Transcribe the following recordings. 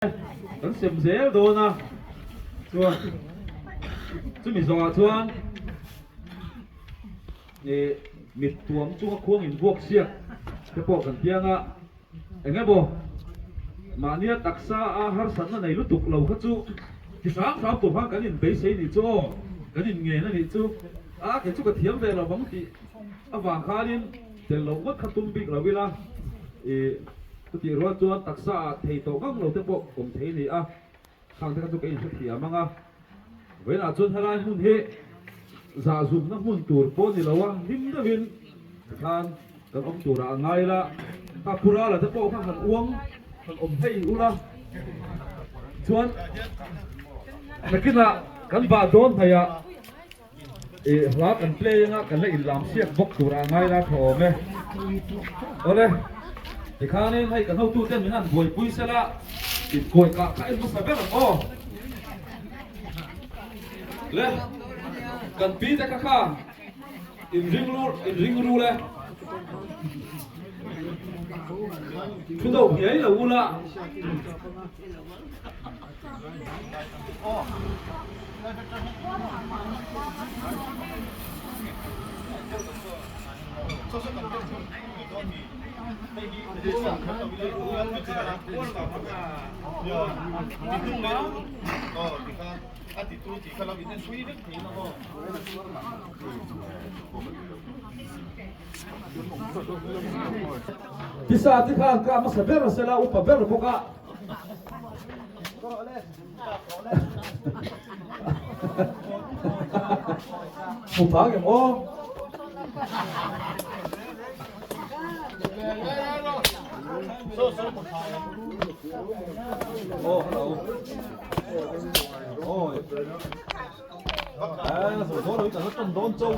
Kan sem zel dawn a, chuan chumi zawhah chuan ih mit tuam chunga khuang invuak siak te pawh kan piang a, eng emaw mahnia taksa a harsatna nei lutuk lo kha chu ti hram hram tur khan kan inbeisei nih chu aw, kan inngen a nih chu, a kei chu ka thiam ve lo vang tih avang khanin tel loh ngawt kha tum bik lo ila ih. Chutih rual chuan taksa ah thei tawh ngang lo te pawh awm thei a ni a, khang te kha chu ka inhrethiam ang a. Vawiinah chuan helai hmun hi zahzumna hmun tur pawh ni lo a, hlim deuhin tikhan kan awm turah a ngai la, kha Purala te pawh kha han uang han awm hei ula chuan nakinah kan bah dawn hnaihah. Ih hla kan play anga kan la inlam siak bawk tur ah ngai la tha awm e. Awle, tikhanin hei kan hotu ten min han buaipui sela inkawi kah kha en hmasa ber ang aw. Le, kan pi te kha kha inring lu inring rul e. Thu deuh hniai lo ula. Tisa te khan ka hmasa ber sela upa ber bawk a. Hmu phang em aw. Oh, hello. Oi. À, rồi đó rồi, nó trồng đón châu.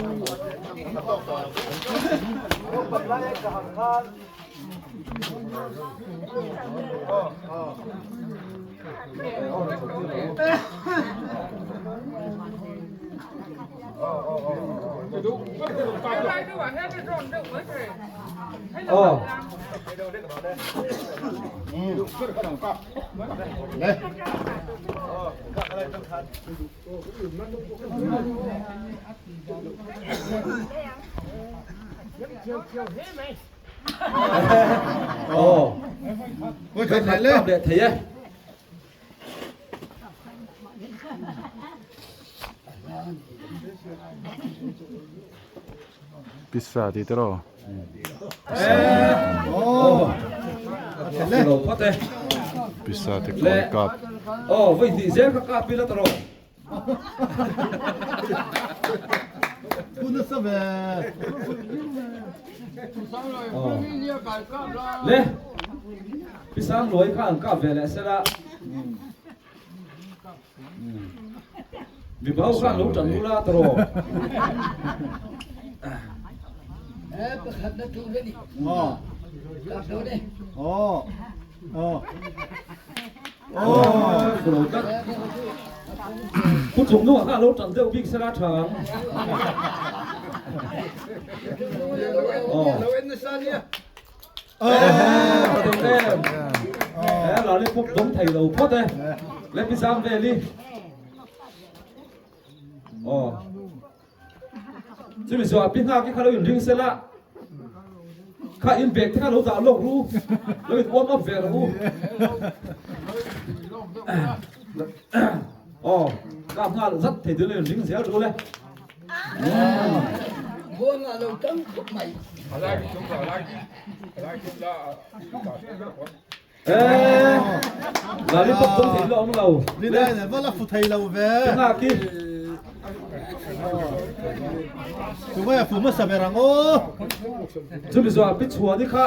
Aw Vawikhat kap leh thei e. Pizza tih te rawh. Pizza te kawi kap. Aw vawi hnih zel kha kap ila ta rawh. Le Pisang luai kha an kap ve leh sela mipa ho khan lo tan ula tawh Pu chung hnungah khan lo tan deuh bik sela tha ang. Lollipop dawng thei lo phawt e. Le pi zam vel i. Aw. Chumi zawh ah pi nghak i kha lo in ring sela. Kha in bag te kha lo dah lawk ru. Lo in warm up ve rawh u. Aw, kap nghal zat thei dil lo in ring zel ru le. Lollipop dawng thei lo awm lo. Nghak i. Chumi zawh ah pi chhuan i kha.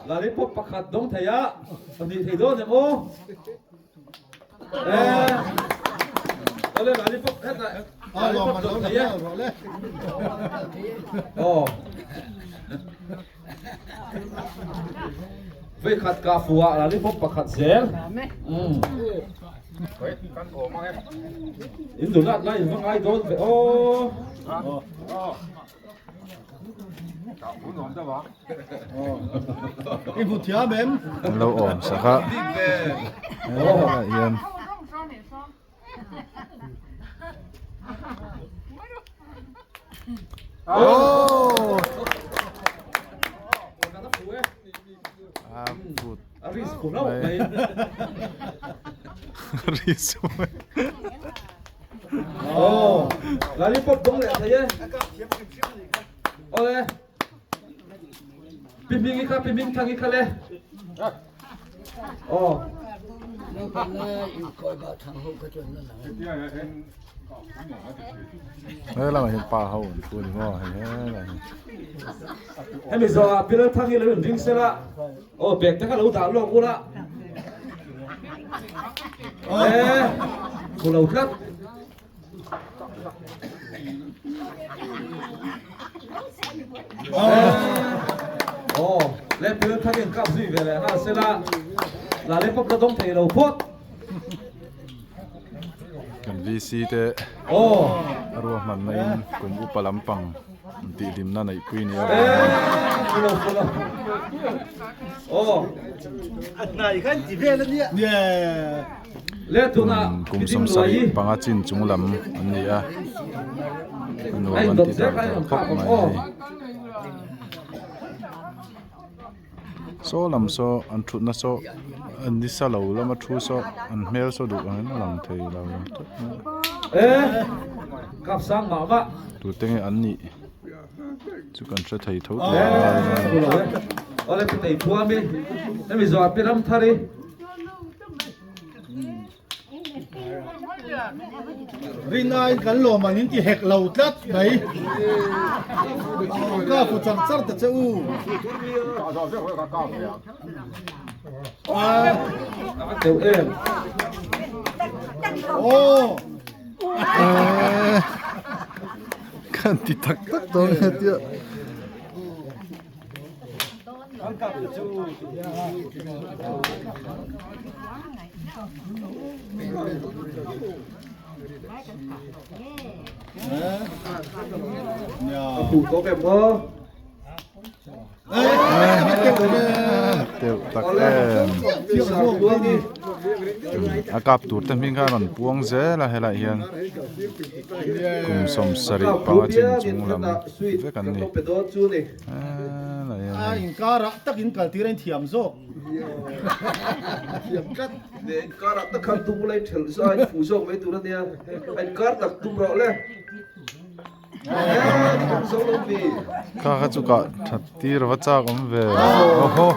Lollipop pakhat dawng thei a, pahnih thei dawn em aw? Awle lollipop hetah lollipop dawng thei e. Aw. Vei khat ka fu ah lollipop pakhat zel. In duh lat lai in va ngai dawn ve aw. An lo awm sak a helaiah hian He lamah hian pa ho an thu a ni maw hei helaiah hian. Hemi zawhah Pillar thang hi lo inring sela aw bag te kha lo dah lawk ula e thu lo tlat. Aw le Pillar thang in kap zui ve leh nghal sela lollipop la dawng thei lo phawt. Kan VC te a ruahmanna in kum upa lampang intihhlimna neihpui nia kum 75 chin chung lam an ni a a nuam an ti dar dar khawp mai hei saw lam saw an thutna saw an nisa lo lama thu saw an hmel saw duh angin a lang thei lo tawp mai tute nge an nih chu kan hre thei tho tawh a. Rinain kan lawm an inti hek lo tlat mai. Ka fu char char ta che u. Aw. Kan ti tak tak dawn nge tia. Teuh tak em a kap tur te hming kha a rawn puang zel a helaiah hian kum 75 chin chung lam vek an ni. A inkarah tak in kal tir a inthiam zawk. Thiam tlat. Ne inkarah tak khan tum ula i thelh zawk a, i fuh zawk mai tur a nia. A inkar tak tum rawh le. Eee tum zo lo mi. Kha kha chu kah that tir va chak awm ve. Oho.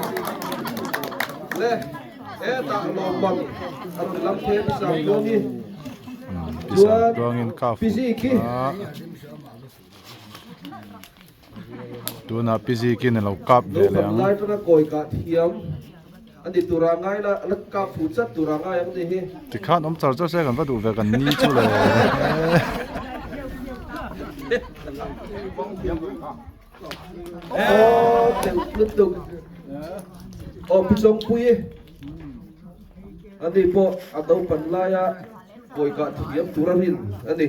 Le hetah lawmman a rawn lam phei a pisang tluangi. Pisang tluangin ka fuh a. Tunah pi Zikin a lo kap ve leh ang. Naupang lai tana kawi kah thiam a ni tura ngai la, la kap fuh chat tura ngai ang ni hi. Tikhan awm char char se kan va duh ve kan ni chu le. Aw telh lutuk. Aw Pi Chawngpuii ani pawh a naupan laia kawi kah thiam tura rin a ni.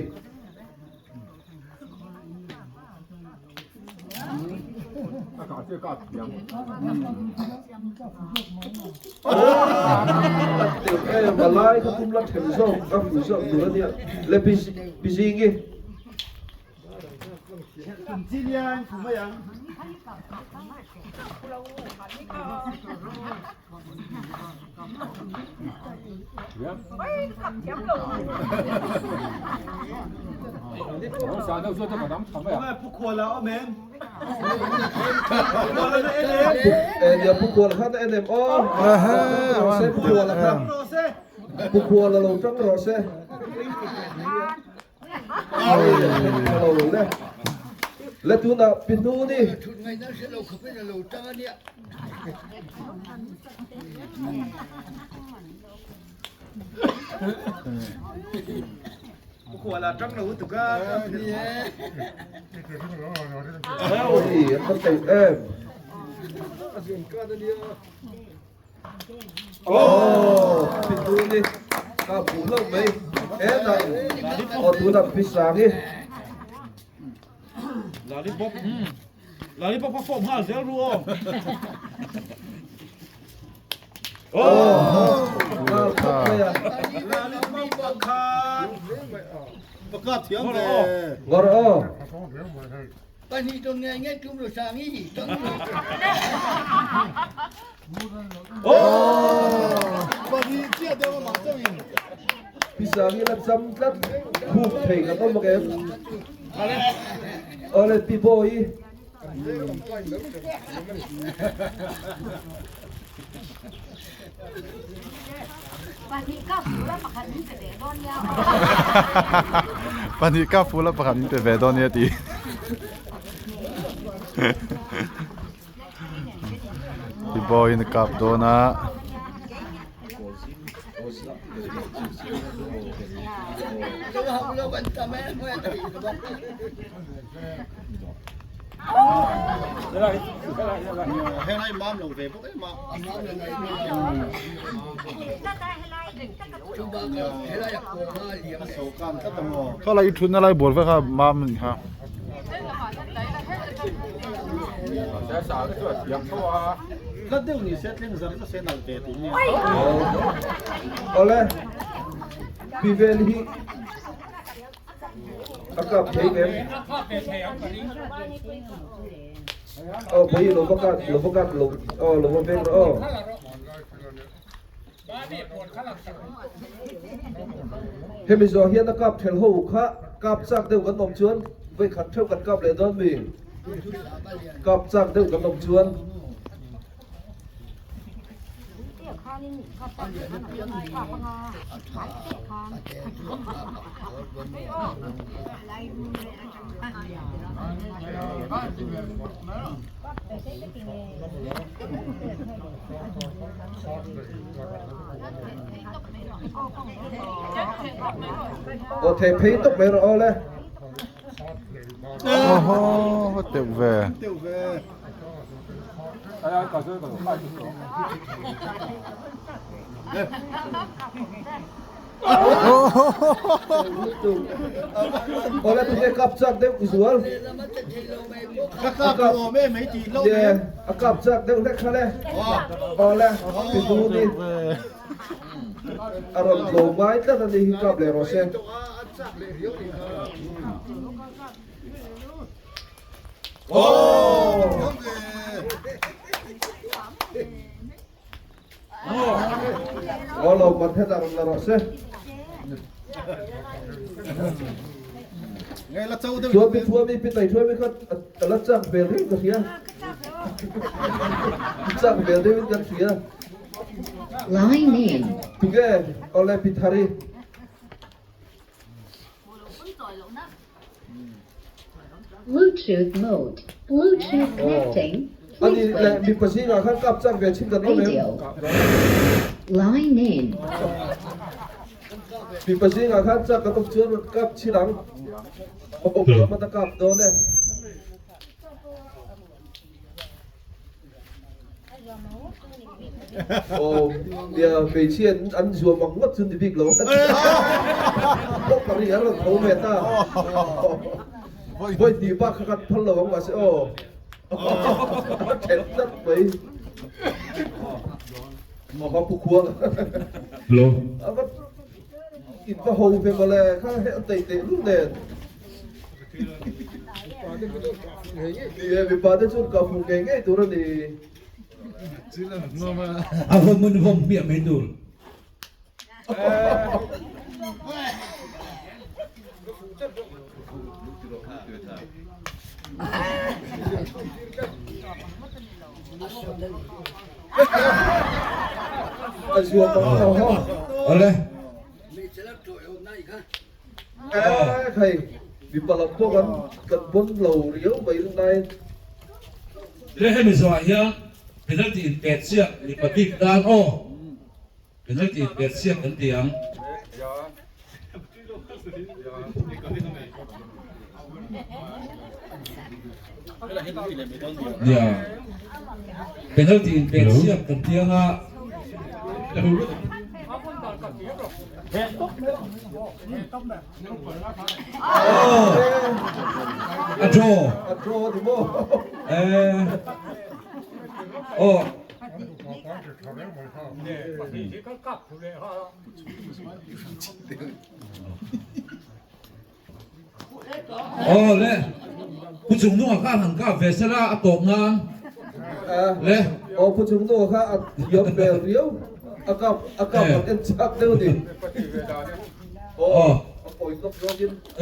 Palai kha tum la then zawk a hmu zawk tur a nia le bizingi. Pu Kuala khan a en em aw Pu Kuala khan Pu Kuala lo tang rawh se Le tunah pi hnu ni. Aw Pituni ka hmuh hlauh mai hetah aw tunah pi sang hi. Lollipop Lollipop a fawp nghal zel ru aw. Aw khawp mai a. Lollipop pakhat pakhat thiam ve. Ngawr aw. Pahnih ton ngai ngai tum lo sang hi ton. Pahnih chiah deuh amah chauh in. Pisang hi la cham tlat khuk thei kan awm ang em? Awle pi bawi. Pahnih ka ful a pakhat min pe ve dawn nia ti. Pi bawiin a kap dawn a. Khalai i thutna lai ball vek a mam a ni kha. Awle pi vel hi a kap thei em? Aw pui lo va kap lo va kap lo aw lo va veng rawh aw. Hemi zawh hian a kap thelh ho kha kap chak deuh kan awm chuan vawikhat theuh kan kap leh dawn mi? Kap chak deuh kan awm chuan. Aw thei phei tawp mai rawh aw le. Awhaw teuh ve. Awle tunge kap chak deuh zual. Ka kap awm e mai tih lo e. A kap chak deuh hlek kha le. Awle ti du ni. A rawn tlawm ngai tlat a ni hi kap leh rawh se. Oh! Aw lo man hetah rawn la rawh se. Chuan pi thuami pi tai thuami kha a la chak vel reng ka hria. Chak vel deuhin kan hria. Line in. Tunge awle pi thari. Bluetooth mode. Bluetooth connecting. Ani Please leh wait. mipa zingah khan kap chak ve chin kan awm em? Radio. Line in. Mipa zingah khan chak kan awm chuan rawn kap chin ang. Awm lam a kap dawn e. Aw nia hmeichhia an zuam ang ngawt chu ni bik lo a pari an rawn tho ve ta vawi hnih bak kha kan phal lo ang mahse aw a then tlat mai a pu khuang a va in va ho ve mawle kha he an tei teh lul nen. Ni e, mipa te chuan ka hmuh ngei ngei tur a ni. A vawm in vawm hmiah mai tur. A zuam ang ho ho. Awle. Eee hei mipa lam pawh kan kan pawn lo riau mai rinai. Le hemi zawhah hian penalty in pet chiah mipa bik tan aw penalty in pet chiah kan ti ang. Nia penalty in pet chiah kan ti anga. A draw. A draw ni maw? Eh. Aw. Aw le. Pu chung nunga kha han kap ve sela a tawp nan. Le. Aw pu chung nunga kha a thiam hmel riau. A kap a kap an en chak deuh ni. Aw a pawi hnawk zawkin. A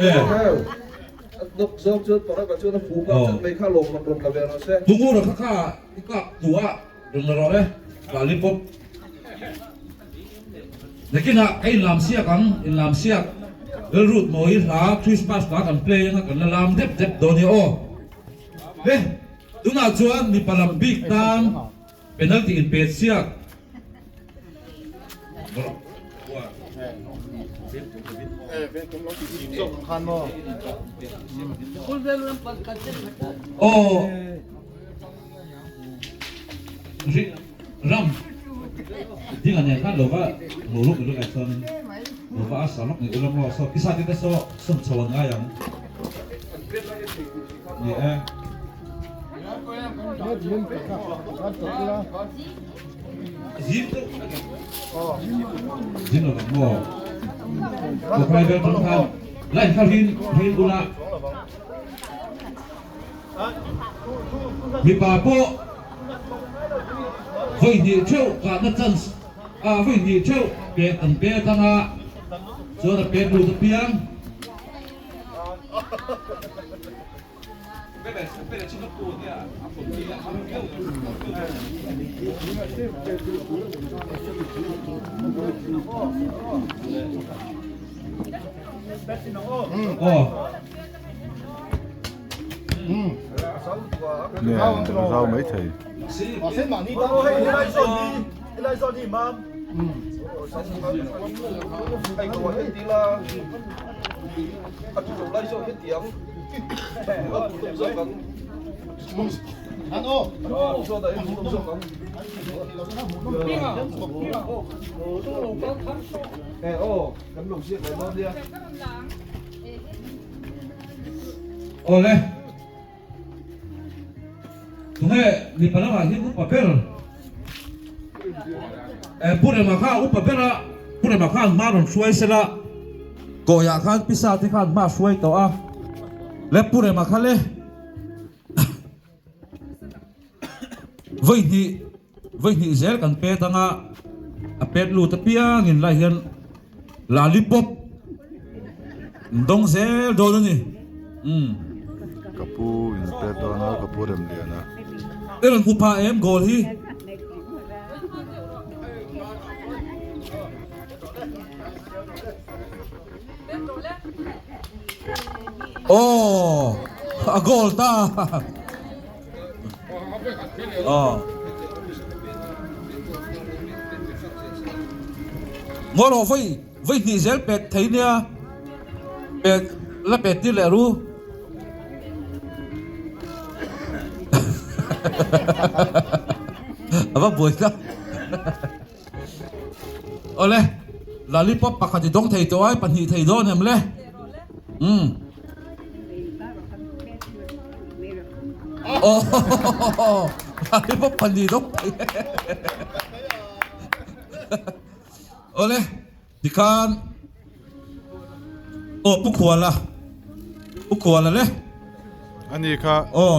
hnawk zawk chuan pakhat chuan a fu kap chat mai kha lawm man rawn la ve rawh se. Pu Ngura kha kha i kap duh a. Rawn la rawh e, Lali pawp. Nakinah ka inlam siak ang, inlam siak. Rilrut mawi hla Christmas hla kan play anga kan la lam dep dep dawn i aw. He, tunah chuan mipa lam bik tan penalty inpet siak. Aw. Ram ding a nen khan lova nguruk i lak chuan lova a sa lawk ni ulam lo saw kisa te te saw sawm chho an ngai ang ni e. Zim deuh zim lo vang maw Kokhai vel tang khan line kha rin rin ula. Mipa pawh vawi hnih theuh kahna chance ah vawi hnih theuh pek an pek ang a, chuan a pek lut apiang. Aw. Nge zau mai thei. Awle. Tunge mipa lamah hian upa ber eh Pu Rema kha upa ber a, Pu Rema khan hma rawn hruai sela, Kawiah khan pisa te khan hma hruai tawh a, le Pu Rema kha le vawi hnih vawi hnih zel kan pet anga a pet lut apiangin lai hian Lollipop dawng zel dawn a ni. Umm. Ka pu in pet dawn a, ka pu rem lian a. I rawn hmu pha em goal hi? Aw, a goal ta. Aw. Ngaw rawh vawi vawi hnih zel pet thei nia pet la pet tir leh ru. A va buai ta. Awle, lollipop pakhat i dawng thei tawh ai, pahnih thei dawn em le? Umm. Aw, lollipop pahnih dawng thei. Awle, tikhan aw Pu Khuala, Pu Khuala le. Ani kha aw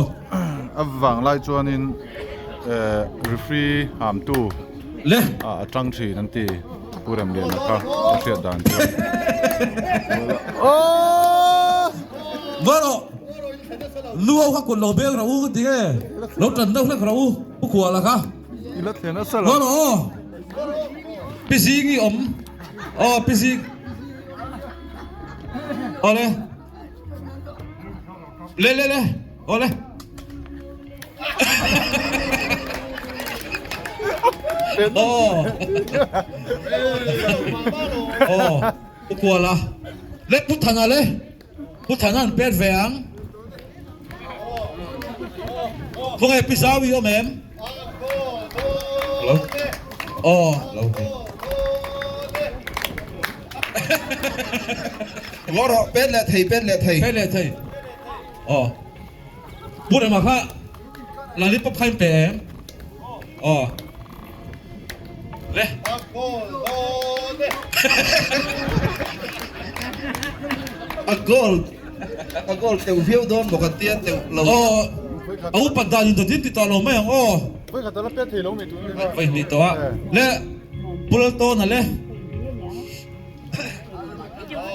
a vang lai chuanin referee hamtu le a tang thin an ti Pu Remliana kha a hriat dan chuan. Aww ngawi rawh nu ho kha kut lo beng rawh u ka ti nge lo tan deuh hlek rawh u Pu Khuala kha. I la thlen nasa lo. Ngawi rawh aw Pi Zing i awm aw Pi Zing awle. Le le le awle. Aw aw Pu Kuala le Pu Thana le Pu Thana an pet ve ang. Khawnge Pi Zau i awm em? Hello. Aw lo. Ngaw rawh, pet leh thei, pet leh thei. Pet leh thei. Aw. Pu Rema kha lollipop kha in pe em? Aw. Le. A goal dawn e. A goal, a goal teuh viau dawn bawk an tia teuh lo. Aw, a upat dan in dawt in ti tawh lo mai ang aw. Vawi khat ala pet thei lo mi tun ni kha. Vawi hnih tawh a. Le, Pu Laltawna le.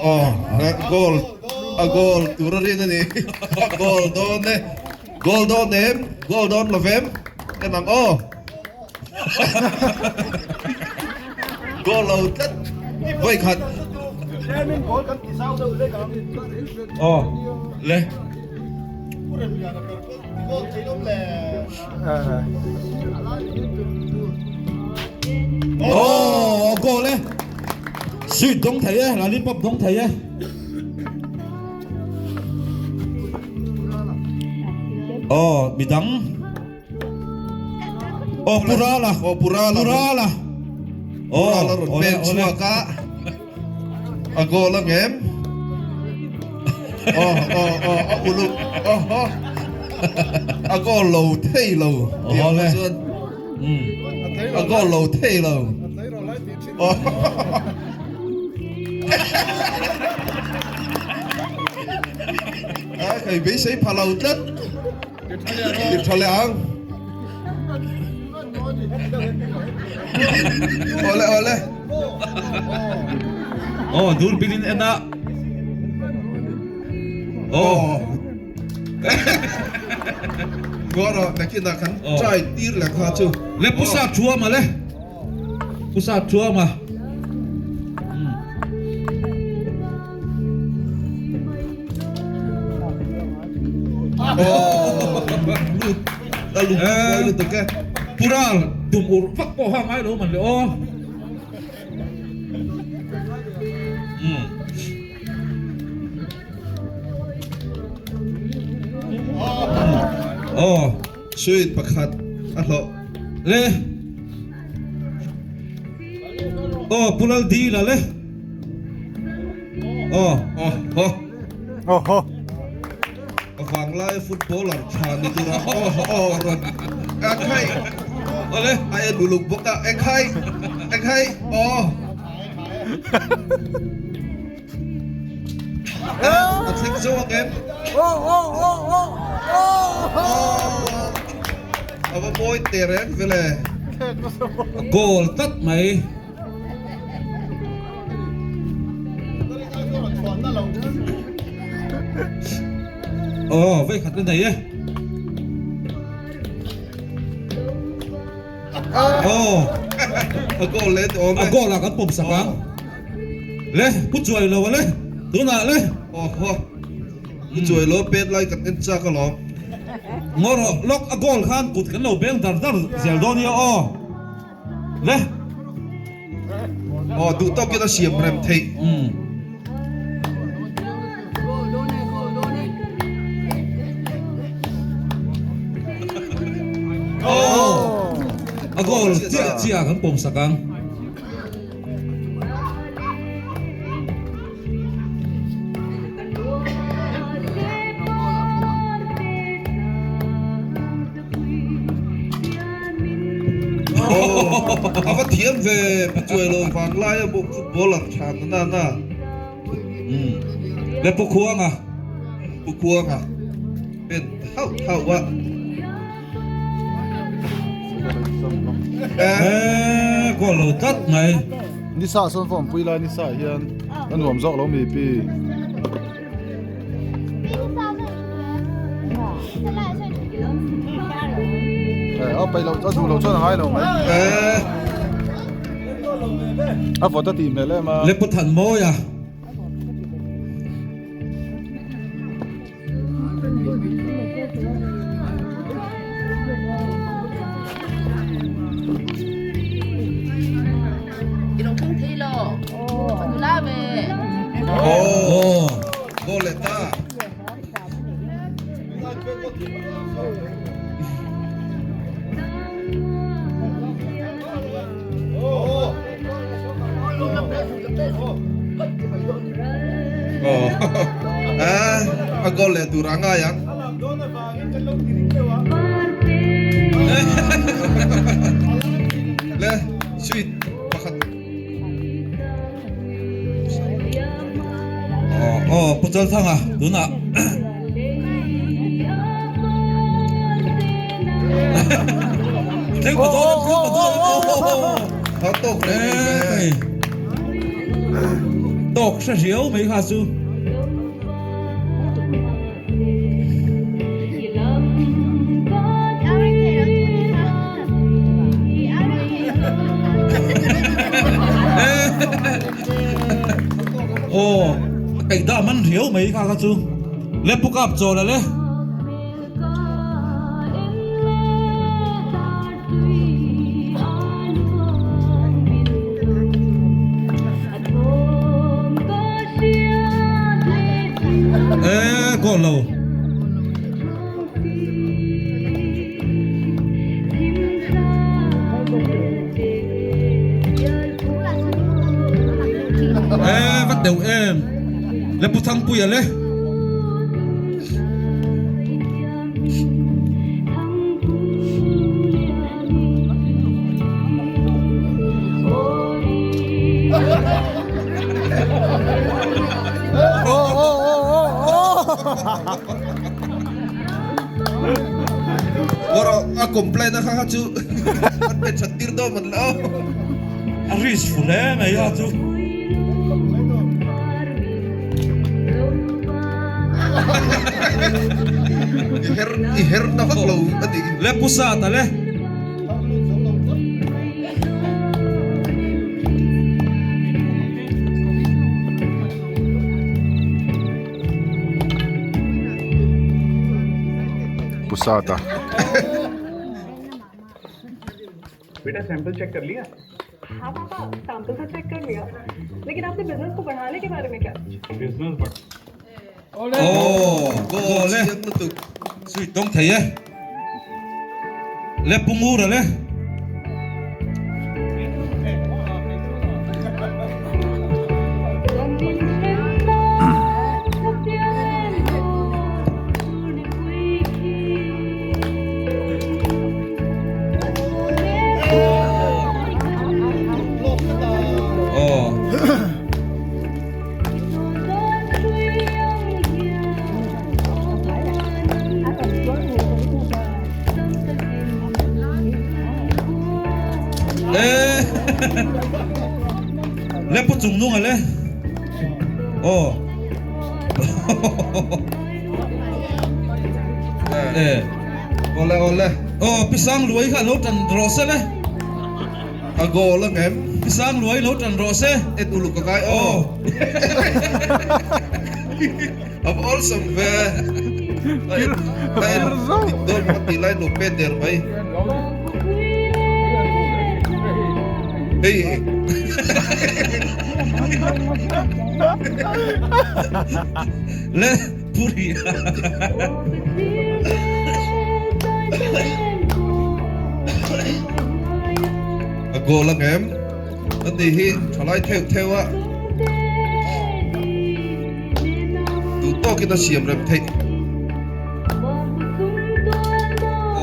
Aw, goal, a goal tur a rin a ni. A goal dawn e. Goal dawn em? Goal dawn lo vem? En ang aw. Goal lo tlat. Vawi khat. Aw, le. Aw, goal e. Sweet dawng thei e, lollipop dawng thei e. Aw, midang. Aw, Purala. Aw, Purala. Purala. Purala rawn pen chhuak a. A goal ang em? Aw, aw, aw, a uluk. Aw, aw. A goal lo thei lo. Aw le. Chuan a goal lo thei lo. Aw. A kai beisei pha lo tlat. Tir tha leh ang. Awle awle. Aw dur bilin en a. Aw. Ngawr nakinah kan try tir leh kha chu. Le pusa thuama le. Pusa thuama. Pural tum ur vak pawh ha ngai lo man le aw. Aw. Sweet pakhat a hlawh. Le. Aw Pural dil a le. Aw. Aw haw. Aw haw. A vanglai footballer tha ni tura aw aw rawn a khai. Awle. A en uluk bawk a e khai e khai aw. A thleng zo ang em? Aw aw aw aw aw. A va mawi teh reng vele. Goal tlat mai. Aw vei khat na nei e. Aw a goal le awm e. A goal ah kan pawm sak ang. Le pu chuai lo a le tunah le. Aw haw pu chuai lo pet lai kan en chak alawm. Ngaw rawh lawk a goal khan kut kan lo beng dar dar zel dawn nia aw. Le. Aw duh tawkin a siam rem theih. Aw a goal chiah chiah kan pawm sak ang. A va thiam ve Pachuai lo vang laia pawh footballer tha na na na. Le Pu Khuanga. Pu Khuanga pen thauh thauh a. Eh goal lo tlat mai. Nisa sawn form pui lai nisa hian a nuam zawk lo mi pi. A peih loh a duh loh chuan a ngai lo mai. A vawt a tih hmel em a. Le Pu Thanmawia. Aw a goal leh tur a ngai ang. Le sweet pakhat. Aw Pu Chalthanga tunah Thleng pa dawn thleng pa dawn Tha tawk reng reng ve. Tawk hre riau mai kha chu. Aw kaih dah man riau mai kha kha chu le pu kap chawl a le. Eee goal lo. Eee va deuh em le Pu Thangpuia le. Ngawrh a complain a kha kha chu an pe that tir dawn man lo. A risk fu hle mai a chu. I her i her na vak lo a ti. Le pu sat a le. Pu sat a. बेटा sample check कर लिया हाँ पापा sample तो check कर लिया लेकिन आपने बिजनेस को बढ़ाने के बारे में क्या बिजनेस बढ़ Aw goal le sweet dawng thei e le pu ngur a le. Aw. Le le pu chung nung a le aw e Awle awle. Aw pi sang luai kha lo tan rawh se le. A goal ang em? Pi sang luai lo tan rawh se. En uluk a ngai aw. A va awlsam ve. A en a en dik dawn maw tih lai lo pe der mai. Hei. Le puri. A goal ang em? A ni hi thalai theuh theuh a. Duh tawkin a siam rem theih.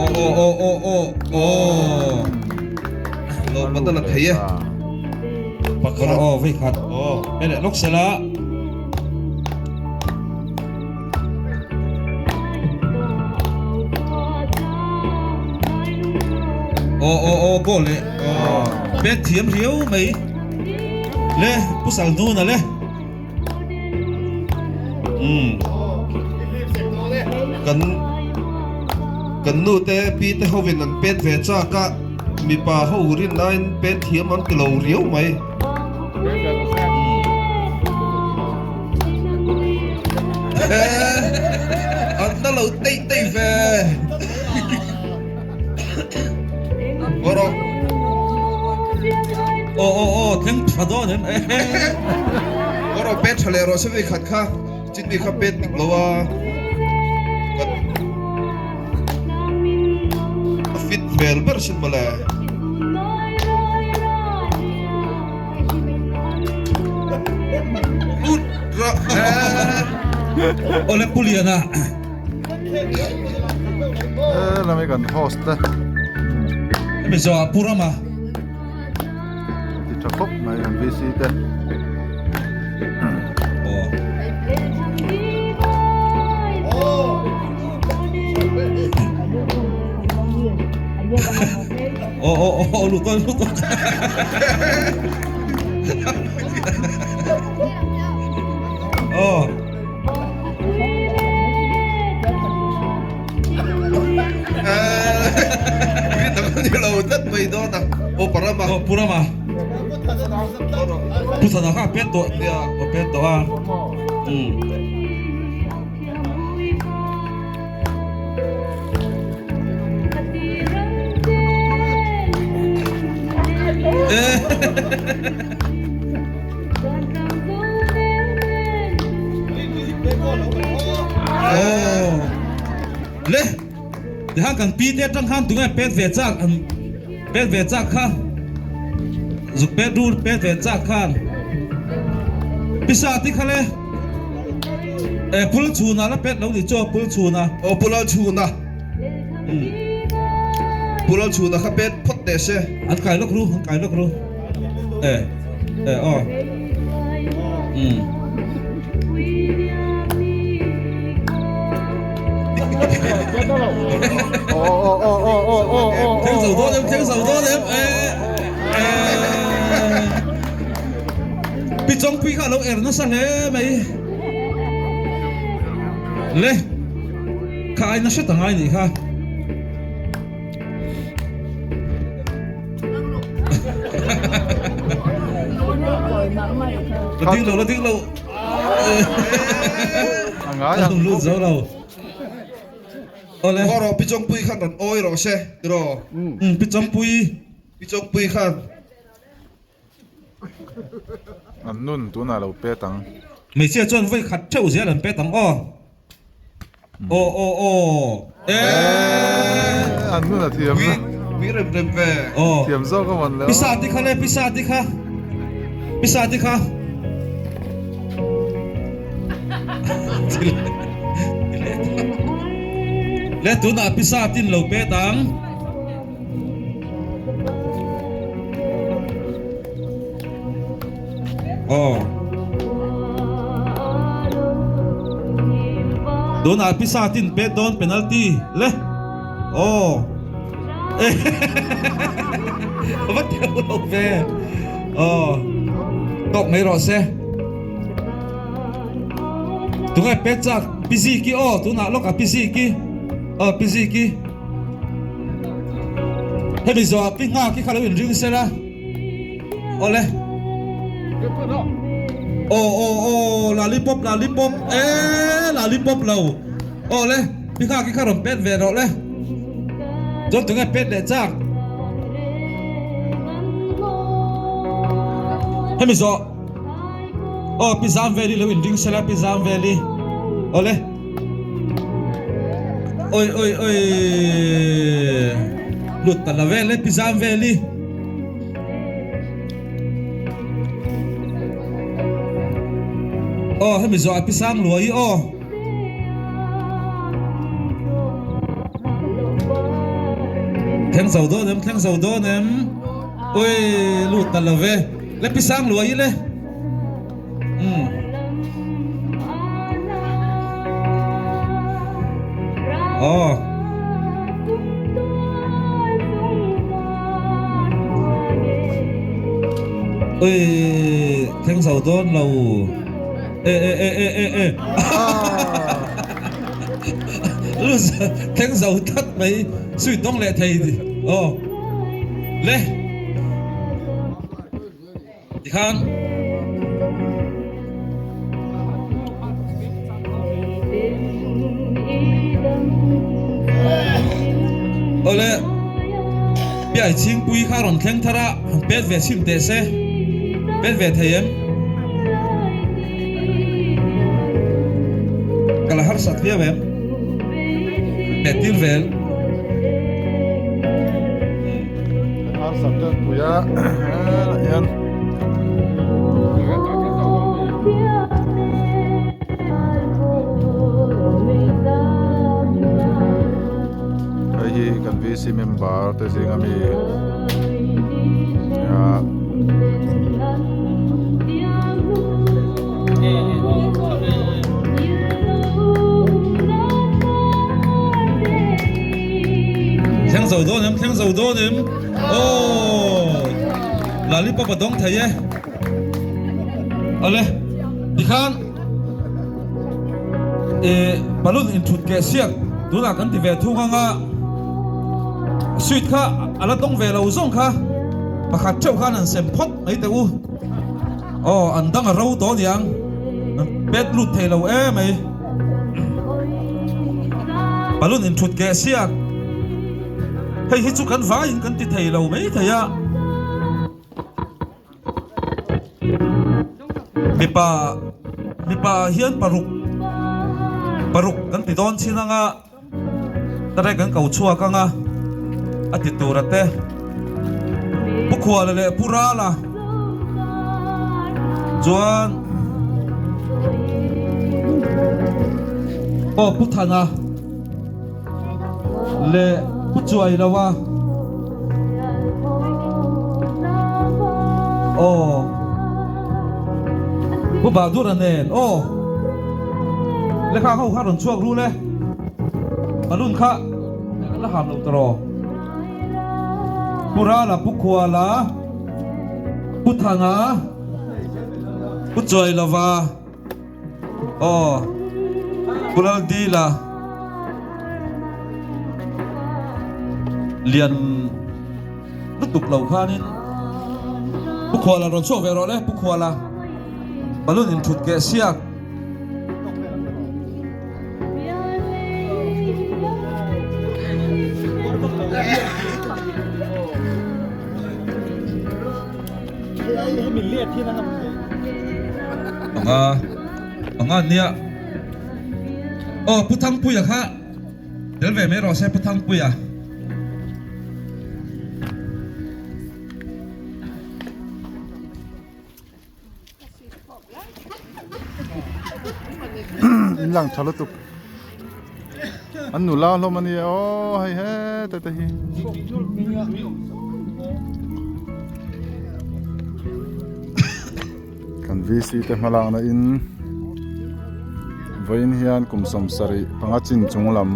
Aw aw aw aw aw aw. Lawmman a la thei e. Pakhat aw vei khat. Aw hei leh lawk sela. Aw aw aw goal leh pet thiam riau mai le pu Salnuna le. Umm Kan kan nu te pi te hovin an pet ve chak a mipa ho rin laiin pet thiam an ti lo riau mai. An la lo teih teih ve. Ngaw rawh. Aw aw aw thleng tha dawn em e. Ngaw rawh pet tha leh rawh se vei khat kha chin mi kha pet dik lo a. A fit hmel ber sin mawle. Lut. rawh. Awle Pu Liana. He lam hi kan host te. Hemi zawh ah Pu Rama. Ti tha khawp mai kan VC te. Aw aw aw lut aw lut aw. Aw. Ni lo tlat mai dawn a. Aw Parama. Aw Purama. Pu Thana kha a pet tawh a pet tawh a. Um. Le tihan kan pi te atang khan tunge pet ve chak an pet ve chak kha zuk pet ru pet ve chak khan pisa ti kha le E pul chhuna la pet lo ni chu pul chhuna. Aw pul al chhuna. Pul al chhuna kha pet phawt teh se. An kai lawk ru, an kai lawk ru. E e aw. Um. Thleng zo dawn em, thleng zo dawn em. E e. Pi Chawngpui kha a lo er nasa hle mai. Le, kha ai nasa ta ngai nih kha. La ding lo, la ding lo. A ngai ang. Lut zo lo. Awle. Aw rawh Pi Chawngpui khan rawn awi rawh se tiraw. Pi Chawngpui. Pi Chawngpui khan. An nun tunah lo pet ang. Hmeichhia chuan vawi khat theuh zel an pet ang aw. Aw aw aw eeh. An nun a thiam na. Pui rem rem ve. Aw. Thiam zawk a man le aw. Pisa ti kha le pisa ti kha. Pisa ti kha. Le tunah pisa tin lo pet ang. Aw. Tunah pisa tin pet dawn penalty le. Aw. Va teuh lo ve. Aw. Tawk mai rawh se. Tunge pet chak Pizi ki aw tunah lawkah Pizi ki. Aw Pizi ki. Hemi zawh pi nghak hi kha lo inring se la. Awle. Aw aw aw lollipop lollipop e lollipop lo. Awle pi nghak hi kha rawn pet ve rawh le. Chuan tunge pet leh chak. Hemi zawh aw pi zam veli lo inring se la pi zam veli. Awle. Oi oi oi lut ta la vel e pi zam vel i. Aw hemi zawh a pi sang luai i aw. Thleng zo dawn em thleng zo dawn em oi lut ta lo ve le pi sang luai i le. Umm. Aw. Ui, thleng zo dawn lo. E e e e e e. Lu thleng zo tlat mai sui dawng leh thei. Aw. Le. Tikhan Awle Piai Chhingpui kha rawn thleng thar a, han pet ve chhim teh se, pet ve thei em? Ka la harsat viau em? Pet tir vel. Harsat deuh pui a helaiah hian. VC member te zinga mi nia. Thleng zo dawn em thleng zo dawn em aw lollipop a dawng thei e awle tikhan eh balloon inthut keh siak tunah kan ti ve thung anga sweet kha a la dawng ve lo zawng kha pakhat theuh khan an sem phawt mai teh u aw an dang a ro tawh aniang an pet lut thei lo em mai balloon inthut keh siak hei hi chu kan vaiin kan ti thei lo mai thei a. Mipa mipa hian paruk paruk kan ti dawn chin anga tare kan ko chhuak anga a ti tur a te Pu Khuala leh Pu Rala chuan aw Pu Thana leh Pu Chuai lo a aw Pu Bahdur a nen aw lekha ho kha rawn chhuak rul e balloon kha la ham lo tawh Pu Rala Pu Khuala Pu Thanga Pu Chuai lova. Aw, Pu Laldila lian lutuk lo khanin Pu Khuala rawn chhuak ve rawh le, Pu Khuala balloon in thut keh siak. Panga panga an nia aw Pu Thangpuia kha tel ve mai rawh se Pu Thangpuia. In lang tha lutuk an nula hlawm a nia aw hei heta te hi. Kan VC te hma lakna in vawiin hian kum 70 panga chin chung lam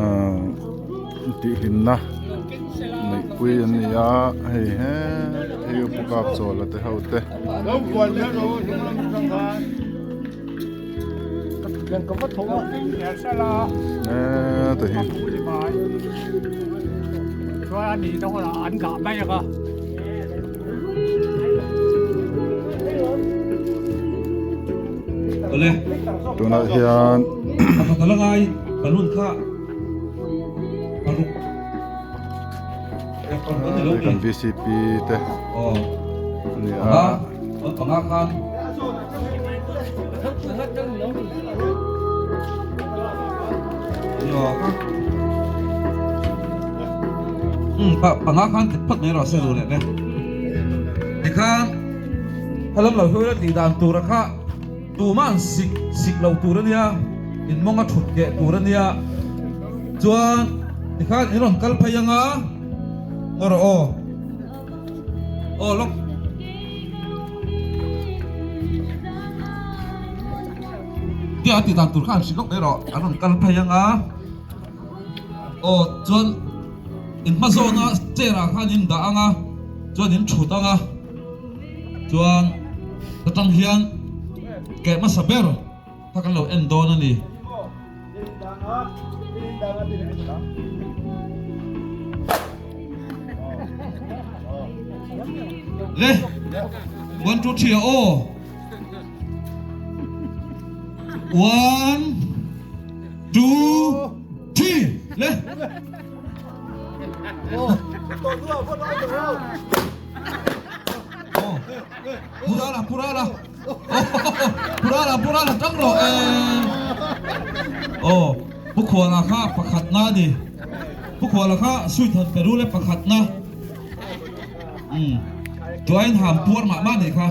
ahh tihhlimna neihpui an ni a hei hei u pu kap chawl a te ho te. Heta hi. Tunah hian kan VCP te a ni a. Tumah an sik sik lo tur a nia, in mawng a thut keh tur a nia. Chuan tikhan in rawn kal phei anga, ngaw rawh aw. Aw lawk. Tia a tih dan tur kha an hrilh lawk mai rawh, an rawn kal phei anga. Aw chuan in hma zawna chair ah khan in dah anga, chuan in thut anga. Chuan ka tang hian keh hmasa ber kha kan lo en dawn a ni. Le, 1 2 3 aw. 1 2 3 le. Purala purala purala purala tang rawh e aw Pu Khuala kha pakhat na a ni Pu Khuala kha sweet han pe rul e pakhat na um tuain ham puar mah mah nih kha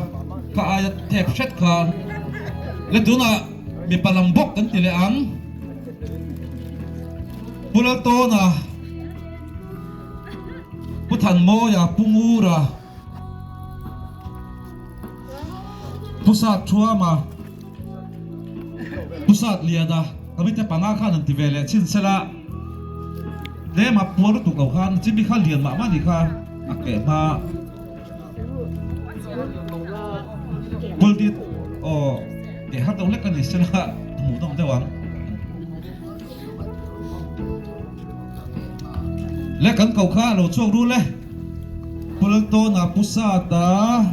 kha aia thep hret khan le tunah mipa lam bawk kan ti leh ang. Pu Laltawna, Pu Thanmawia, Pu Ngura, Pu Sathuama, Pu Satliana, Kamite panga khan an ti ve leh chin sela tlem a puar lutuk lo khan chimi kha lian mah mah ni kha a keh hma pulpit aw keh har deuh hlek a ni sela hmuh nawm deuh ang. Le kan ko kha lo chhuak rul e. Pu Laltawna, Pu Sata,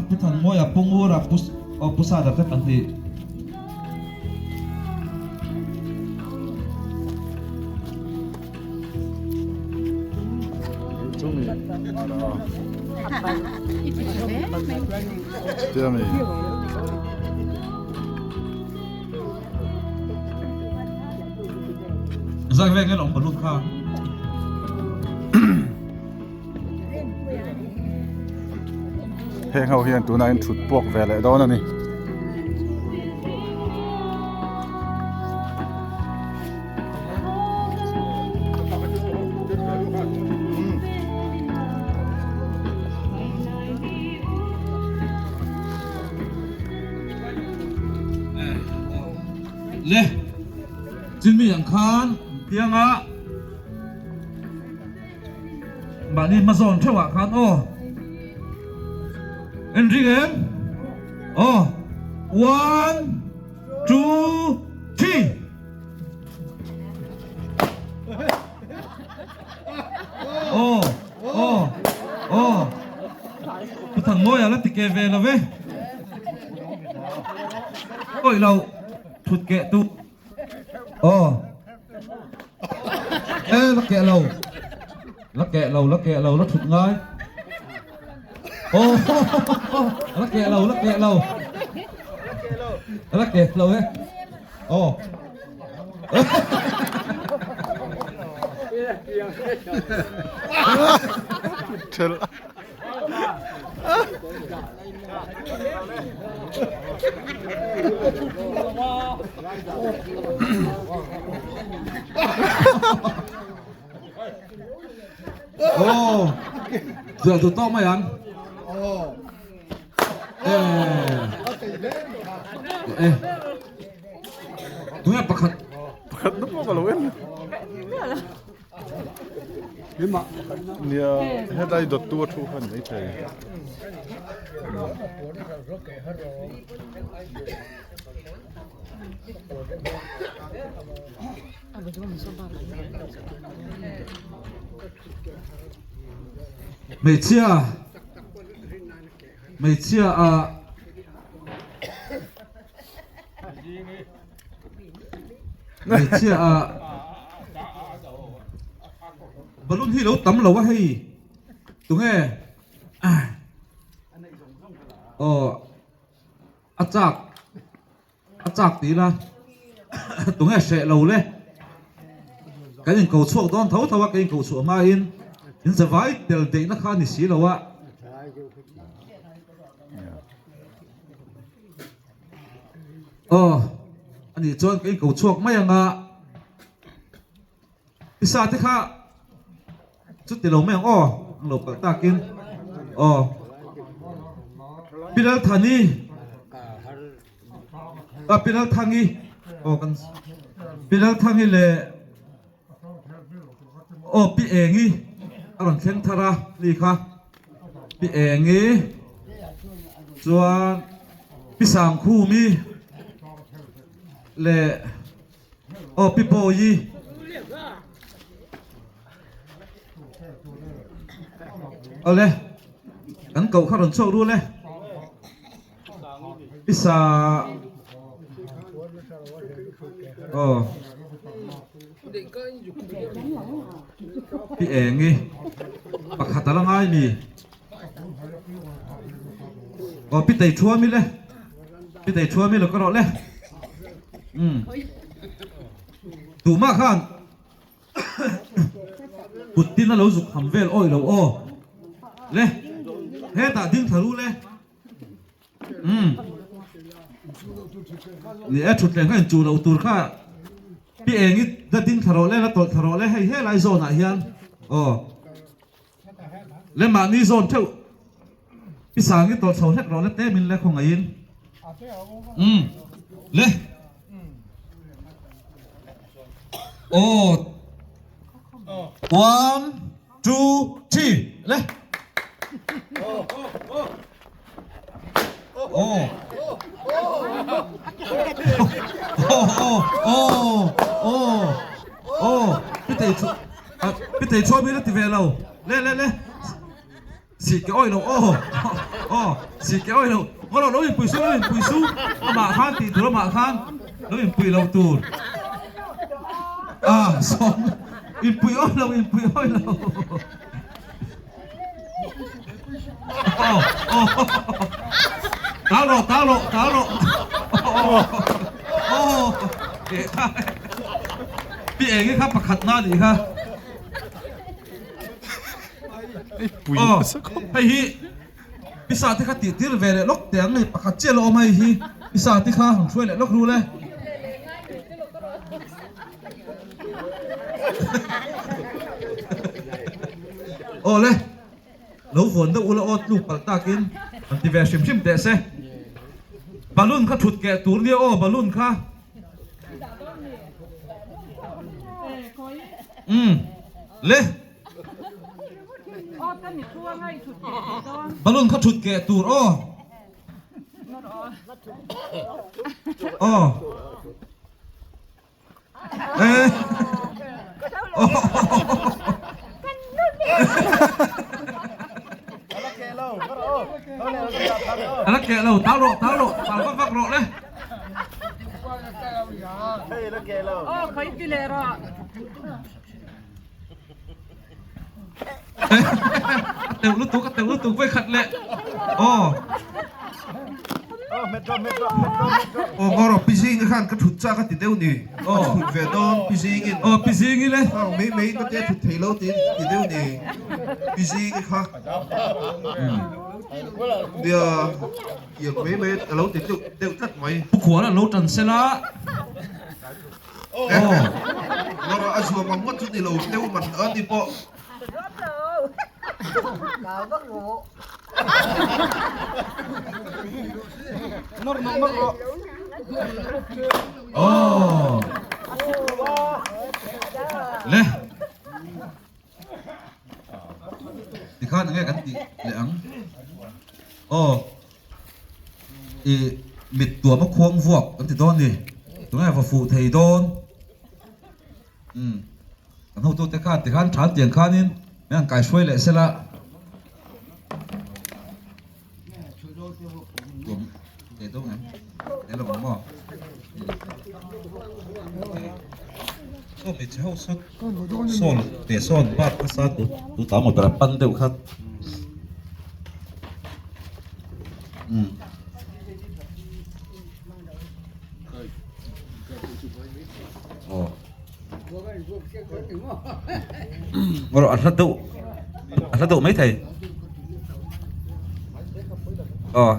Pu Thanmawia, Pu Ngura, Pu aw Pu Sata te pahnih. Tiami. Zak vek nge long balloon kha. Heng ho hian tunah in thut puak ve leh dawn a ni. Le chimi ang khan tianga Mahni hma zawn theuh ah khan aw en ring em aw one two three aw aw aw Pu Thanmawia la ti ke ve lo ve awih lo thut keh tu Aw. E la keh lo. La keh lo, la keh lo, la thut ngai. Aw la keh lo, la keh lo. La keh lo e. Aw. Thel. Aw zia tu tawk mai ang e e tunge pakhat pakhat na pawh ka lo en Nia helai dawttu a thu kha ni maithei. Hmeichhia hmeichhia ah Hmeichhia ah balloon hi lo tam lo a hei tunge aw a chak a chak tih ila tunge hreh lo le kan in ko chhuak dawn tho tho a kan in ko chhuah hma in in zavai tel daih na kha a ni si lo a. Aw, ani chuan ka inko chhuak mai ang a, pisa te kha chuti lo mai ang aw, ang lo kalh takin aw Pi Lalthani a Pi Lalthangi aw kan Pi Lalthangi leh aw Pi Engi a rawn thleng thar a ni kha Pi Engi chuan Pi Sangkhumi leh aw Pi Bawihi awle kan koh kha rawn chhuak rul e Pi Sa aw Pi Engi pakhat a la ngai mi. Aw pi tei thuam ile pi tei thuam ile ka rawh le um tumah khan kut tin a lo zuk ham vel awih lo aw le hetah ding thla ru le um ni e thut leh kha in chu loh tur kha. Pi Engi la ding thla rawh le, la tawlh thla rawh le, hei helai zawn ah hian aw le mahni zawn theuh Pi Sangi tawlh chho hlek rawh le tlem in le khawngaih in umm le aw one two three le aw aw aw aw aw pitei chu pitei chuan mi la ti ve lo le le le si ke awi lo aw aw si ke awi lo ngaw lo lo inpui su lo inpui su amah khan tih tur amah khan lo inpui lo tur a sawm inpui awi lo inpui awi lo aw aw tal rawh tal rawh tal rawh aw pi eng kha pakhat na nih kha Aw, hei hi pisa te kha tih tir ve leh lawk teh ang hei pakhat chiah la awm hei hi pisa te kha han hruai leh lawk ru le. Aw le, lo vuan deuh ula aw tluk palh takin han ti ve hrim hrim teh se. Balloon kha thut keh tur nia aw balloon kha. Umm le. Balloon kha thut keh tur aw. Aw. Eh. Ala keh lo, tal rawh, tal rawh, tal vak vak rawh le. A teuh lutuk, a teuh lutuk vawi khat leh. Aw. Aw ngaw pi zing khan ka thut chak a ti deuh ni. Aw thut ve dawn pi zing in. Aw pi zing i le. Khang mai mai ka tia thut thei lo ti ti deuh ni. Pi zing i kha. Nia tiang mai mai a lo ti deuh deuh tlat mai. Pu khual a lo tan sela. Aw ngaw a zuam ang ngawt chu ni lo deuh man a ni pawh. Aw le tikhan enge kan tih leh ang aw i mit tuam a khuang vuak kan ti dawn ni tunge va fuh thei dawn. Umm kan hotute khan tikhan than tiang khanin min han kaihruai leh sela tuam leh dawn em leh lo ang maw saw hmeichhe ho sawn sawn teh sawn bak nasa tu tu ta maw ber a pan deuh khan umm. Ngaw a hla deuh a hla deuh maithei aw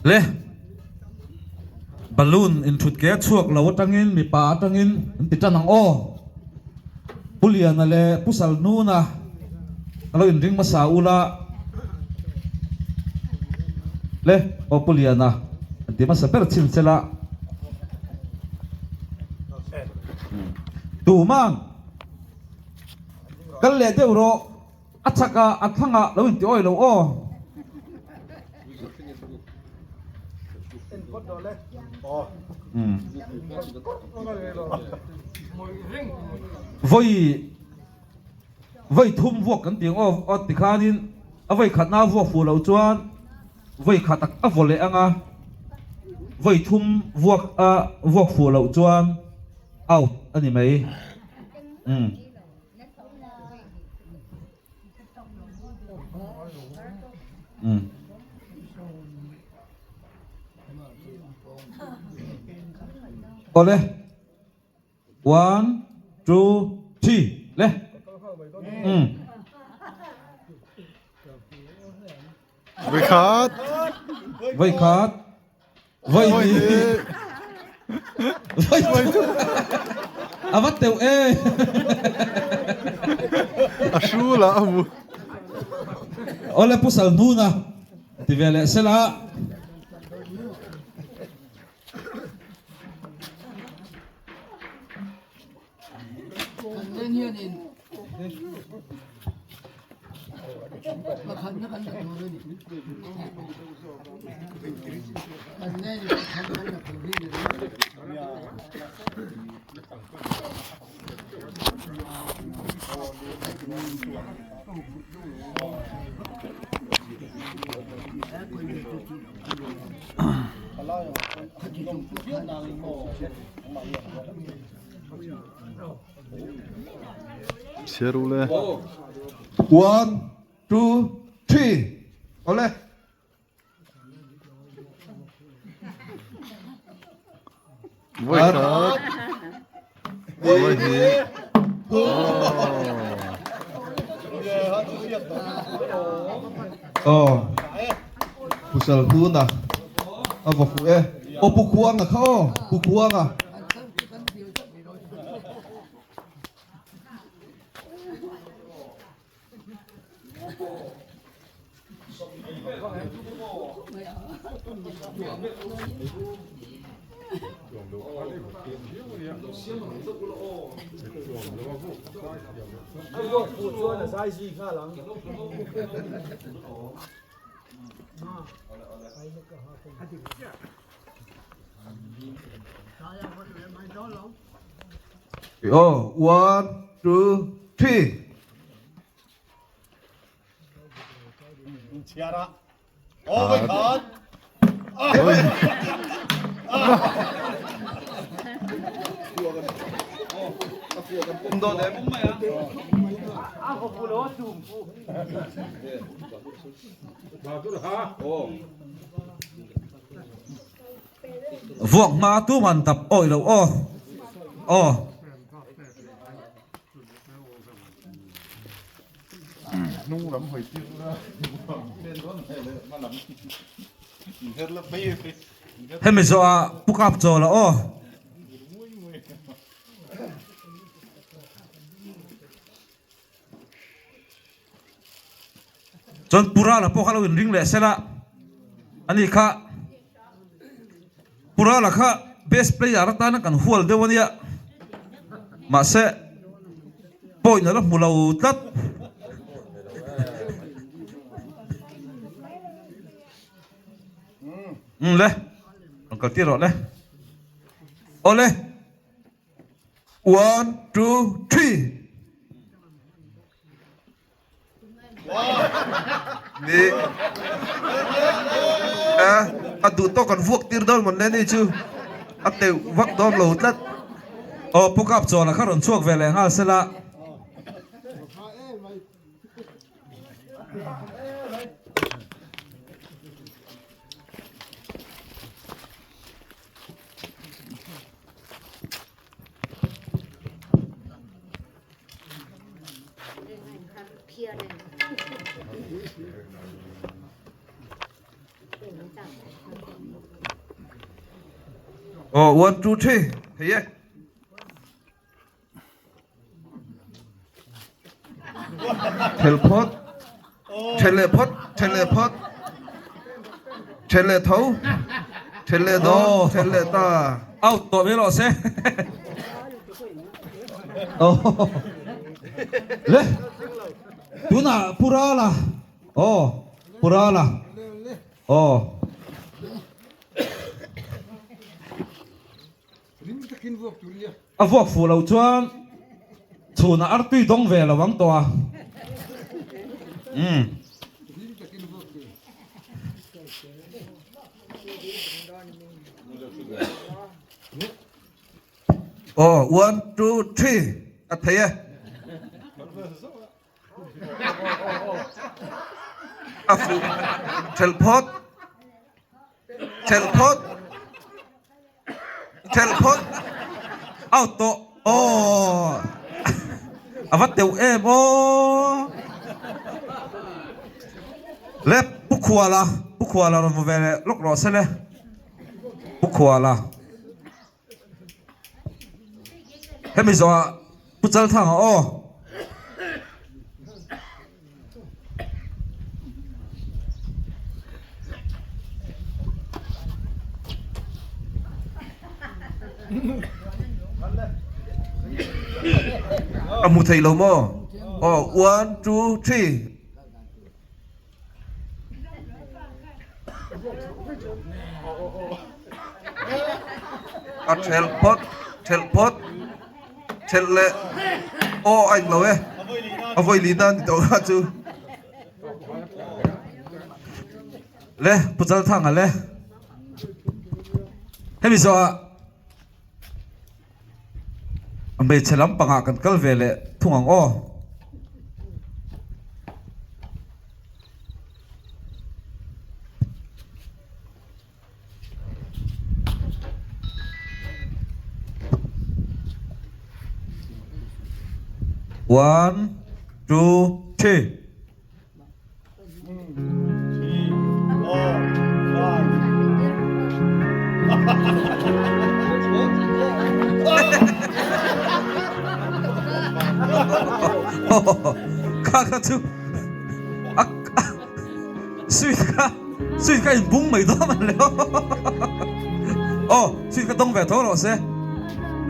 le balloon inthut ke a chhuak lo atangin mipa atangin an ti tan ang aw Pu Liana leh Pu Salnuna ka lo inring hmasa ula le aw Pu Liana an ti hmasa ber chin sela Tumang kal leh deuh rawh a chak ah a thlang ah lo inti awi lo aw. Vawi vawi thum vuak kan ti ang aw aw tikhanin a vawi khatna a vuak fuh loh chuan vawi khat a vaw leh ang a vawi thum vuak a vuak fuh loh chuan out a ni mai umm. Awle one two three le umm. Vawikhat. Vawikhat. Vawihnih. Vawithum. A va teuh e. A hrul a a mu. Awle Pu Salhnuna ti ve leh sela. Chhiar u le. One, two, three. Awle. Vawi khat. Vawi hnih. Aw. Pusal huna. A va fuh e. Aw pu khuanga kha aw. Pu khuanga. Aw, one, two, three. Vuak hma tuman dap awih lo aw. Aw. Hemi zawhah Pu Kap Chawla aw. Chuan Pu Rala pawh kha lo inring leh sela ani kha Pu Rala kha best player atana kan hual deuh ania mahse point a la hmu lo tlat. Umm le rawn kal tir rawh le. Awle. One, two, three. Ni a a duh tawk an vuak tir dawn mawn le ni chu a teuh vak dawn lo tlat. Aw Pu Kap Chawla kha rawn chhuak ve leh nghal sela. Aw one two three hei e. Thel phawt then leh phawt then leh phawt then leh tho then leh dawn then leh ta. Out tawh mai rawh se. Le tunah Pu Rala aw Pu Rala aw. A vuak fuh lo chuan chhunah artui dawng ve lo ang tawh a. Umm. Aw, one, two, three a thei e. A fuh thelh phawt. Thelh phawt. Thelh phawt. Out tawh. Aw. A va teuh em aw. Le Pu Khuala, Pu Khuala rawn vaw ve leh lawk rawh se le. Pu Khuala. Hemi zawhah Pu Chalthanga aw. A hmu thei lo maw? Aw, one, two, three. A thelh phawt, thelh phawt, thelh leh aw a englo e, a vawi lihna a ni tawh kha chu. Le Pu Chalthanga le hemi zawhah Hmeichhe lampangah kan kal ve leh thung ang aw. One, two, three. Kha kha chu a sweet kha sweet kha in bung mai dawn a le aw sweet kha dawng ve tho rawh se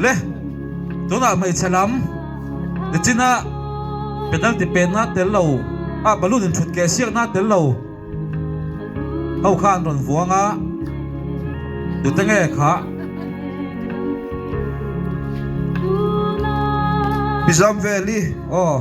le tunah hmeichhe lam nichina penalty penna tel lo a balloon in thut keh siakna tel lo ho kha an rawn vuang a tute nge kha Bizam Valley aw.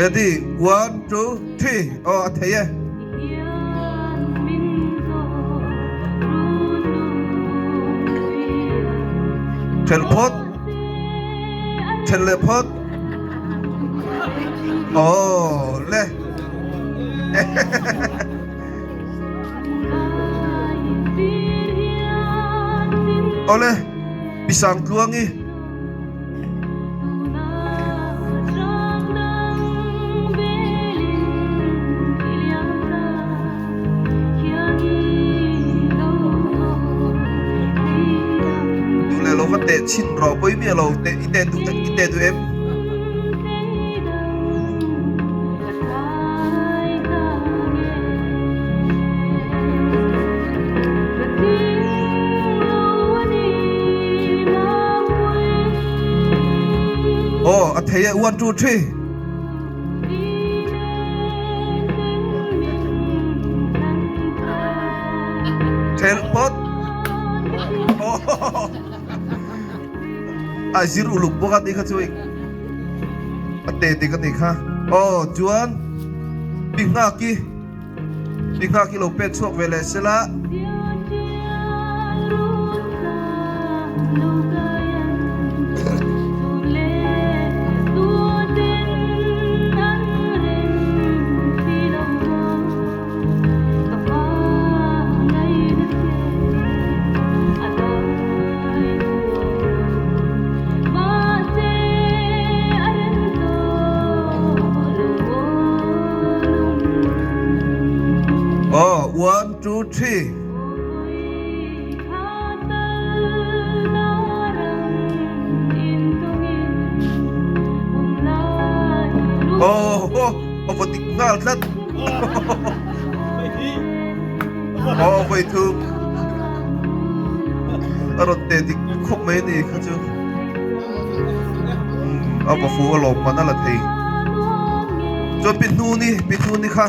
Ready one two three aw a thei e. Then phawt then leh phawt aw le Awle Pisang Tluangi. Duh leh lo va teh chhin rawh pawi miah lo teh i teh duh i teh duh em? Aw a thei e one two three. Thelh phawt. A zir uluk bawk a tih kha chu a te dik a nih kha. Aw chuan pi nghak i pi nghak i lo pek chhuak ve leh sela. Aw one two three. Aw a va dik nghal tlat. Aw vawi thum a rawn teh dik khawp mai a ni kha chu a va fu alawm man a la thei chuan pi hnuni pi hnuni kha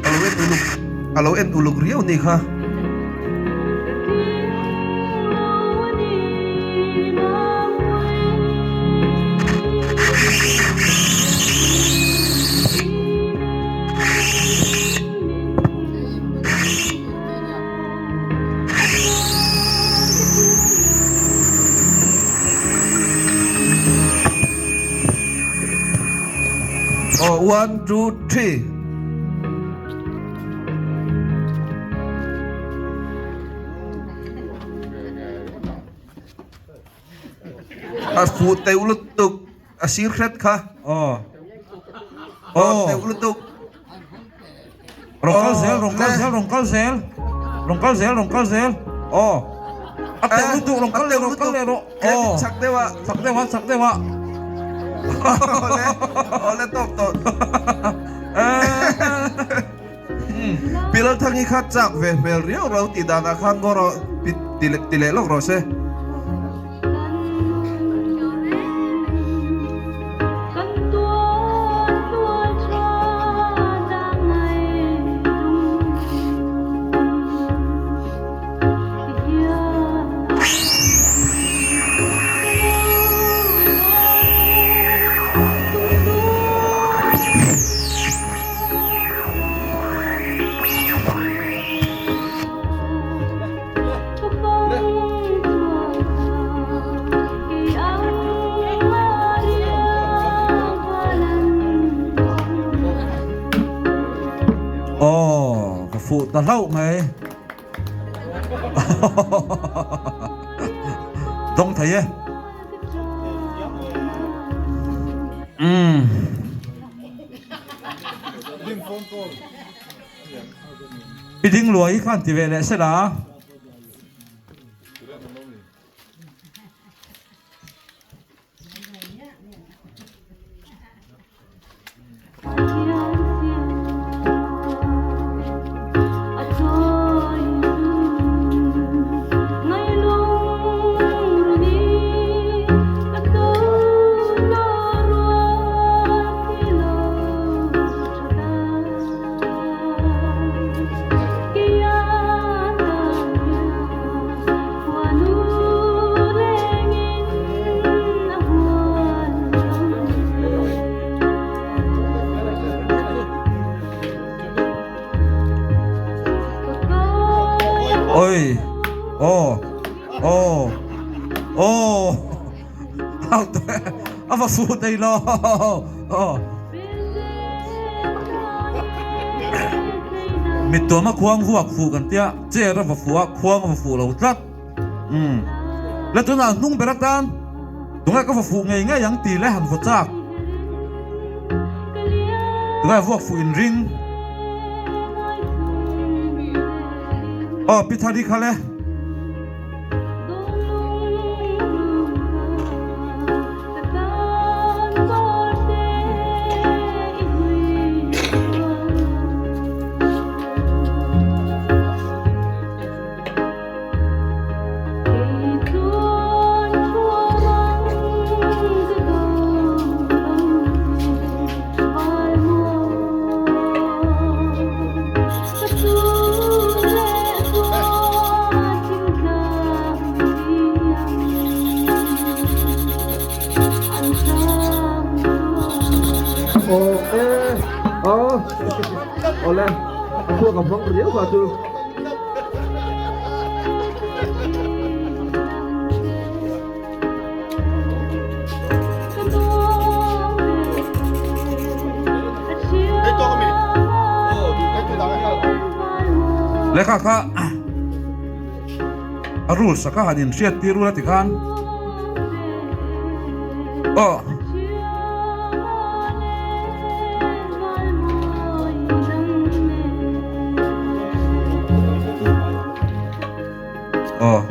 a lo en uluk a lo en uluk riau a ni kha. Aw one two three. A fuh teuh lutuk a sir hret kha. Aw. Aw teuh lutuk. Rawn kal zel, rawn kal zel, rawn kal zel. Rawn kal zel, rawn kal zel. Aw. A teuh lutuk, rawn kal leh, rawn kal leh rawh. Aw. Chak deuh a. Chak deuh a, chak deuh a. Awle, awle tawk tawh. Pilalthangi kha chak ve hmel riau ro tih danah khan ngaw rawh ti leh lawk rawh se. Aw, ka fuh ta hlauh mai. Dawng thei e. Umm. Pi ding luai hi khan ti ve leh se la. Oi aw aw aw a va fu thei lo aw mittuama khuang vuak fuh kan tia chair a va fuh a khuang a va fuh lo tlat umm le tunah hnung ber atan tunge ka va fuh ngei ngei ang tih leh han vaw chak tunge vuak fuh in ring aw pi thari kha le. Lehkha kha a rules a kha han inhriat tir ula tikhan aw. Aw.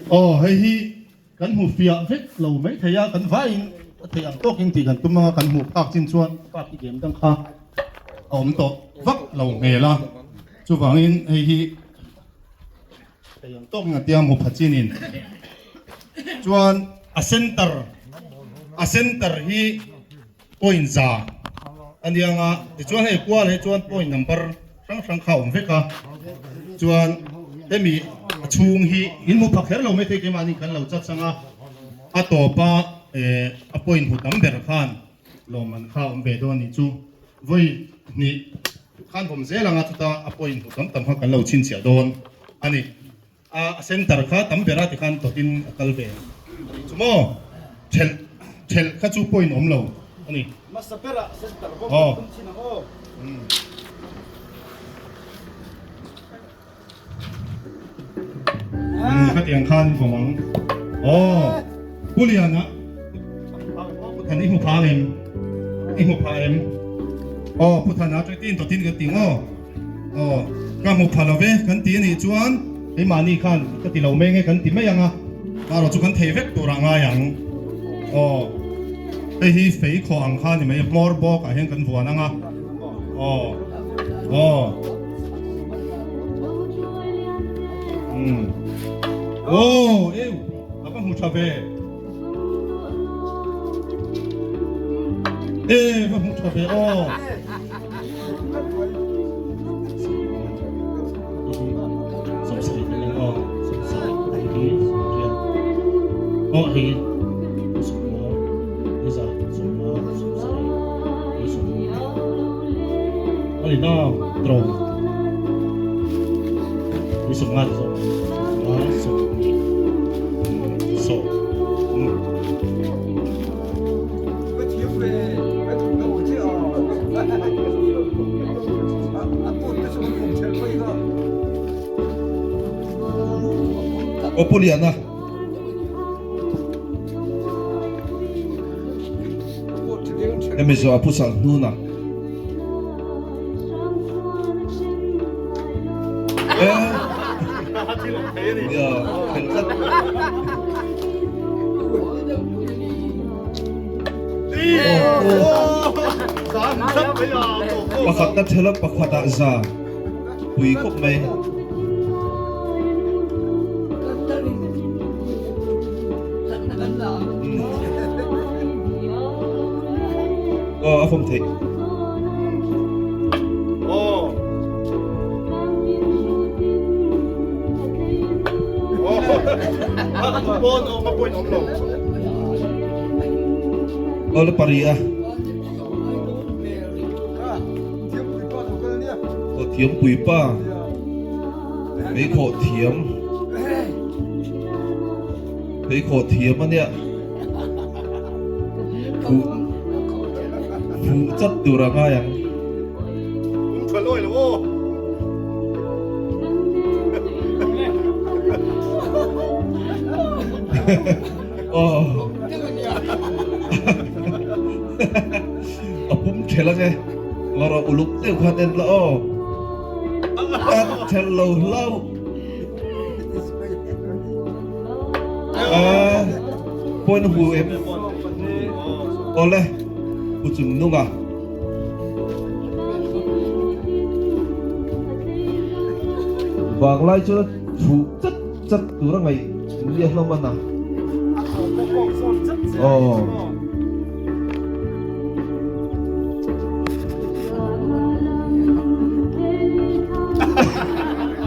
Aw hei hi kan hmu fiah vek lo mai thei a kan vaiin a theih ang tawkin tih kan tum a kan hmuh phak chin chuan party game dang kha a awm tawh vak lo hmel a chuvangin hei hi Thei ang tawk in a tia hmu pha chin in chuan a center a center hi point za a nia nga tichuan hei kual hi chuan point number hrang hrang kha a awm vek a chuan hemi a chhung hi in hmu pha kher lo mai thei keimahni kan lo chat chang a a tawpa eh a point hmu tam ber khan. Lawmman kha awm ve dawn nih chu vawi hnih khan vawm zel anga chuta a point hmu tam tam kha kan lo chhinchhiah dawn a ni. A center kha tam bera tikhan dawtin a kal ve a nih chu maw? Thelh thelh kha chu point awm lo a ni. Hmasa berah center bawk kan tum thin ang aw. Khatiang khan vawm ang. Aw, Pu Liana, Pu Than i hmu pha em? I hmu pha em? Aw, Pu Thana chu tin tawtin kan ti ngaw. Aw, ka hmu pha lo ve kan ti a nih chuan keimahni khan ka ti lo mai nge kan ti mai ang a, erawh chu kan thei vek tur ah ngai ang. Aw, hei hi fei khawh ang kha ni mai, hmawr bawk ah hian kan vuan ang a. Aw, aw. Umm. Aw, eu, a va hmu tha ve. E, va hmu tha ve aw. Aw Pu Liana. Hemi zawh a Pu Sanghnuna. Nia, khelh tlat. Pakhat ka thel a, pakhat ah za pui khawp mai. Aw a fawm theih. Aw le pari a. Aw thiam pui pa. Meikhawh thiam. Meikhawh thiam a nia. Fuh fuh chat tur a ngai ang. Aw a pum thelh ange ngawrh uluk deuh khan en la aw a thelh lo hlauh. A pawn hu em awle pu chung nunga. Vanglai chu thuh chat chat tur a ngaih nia hlawm a na. Aw.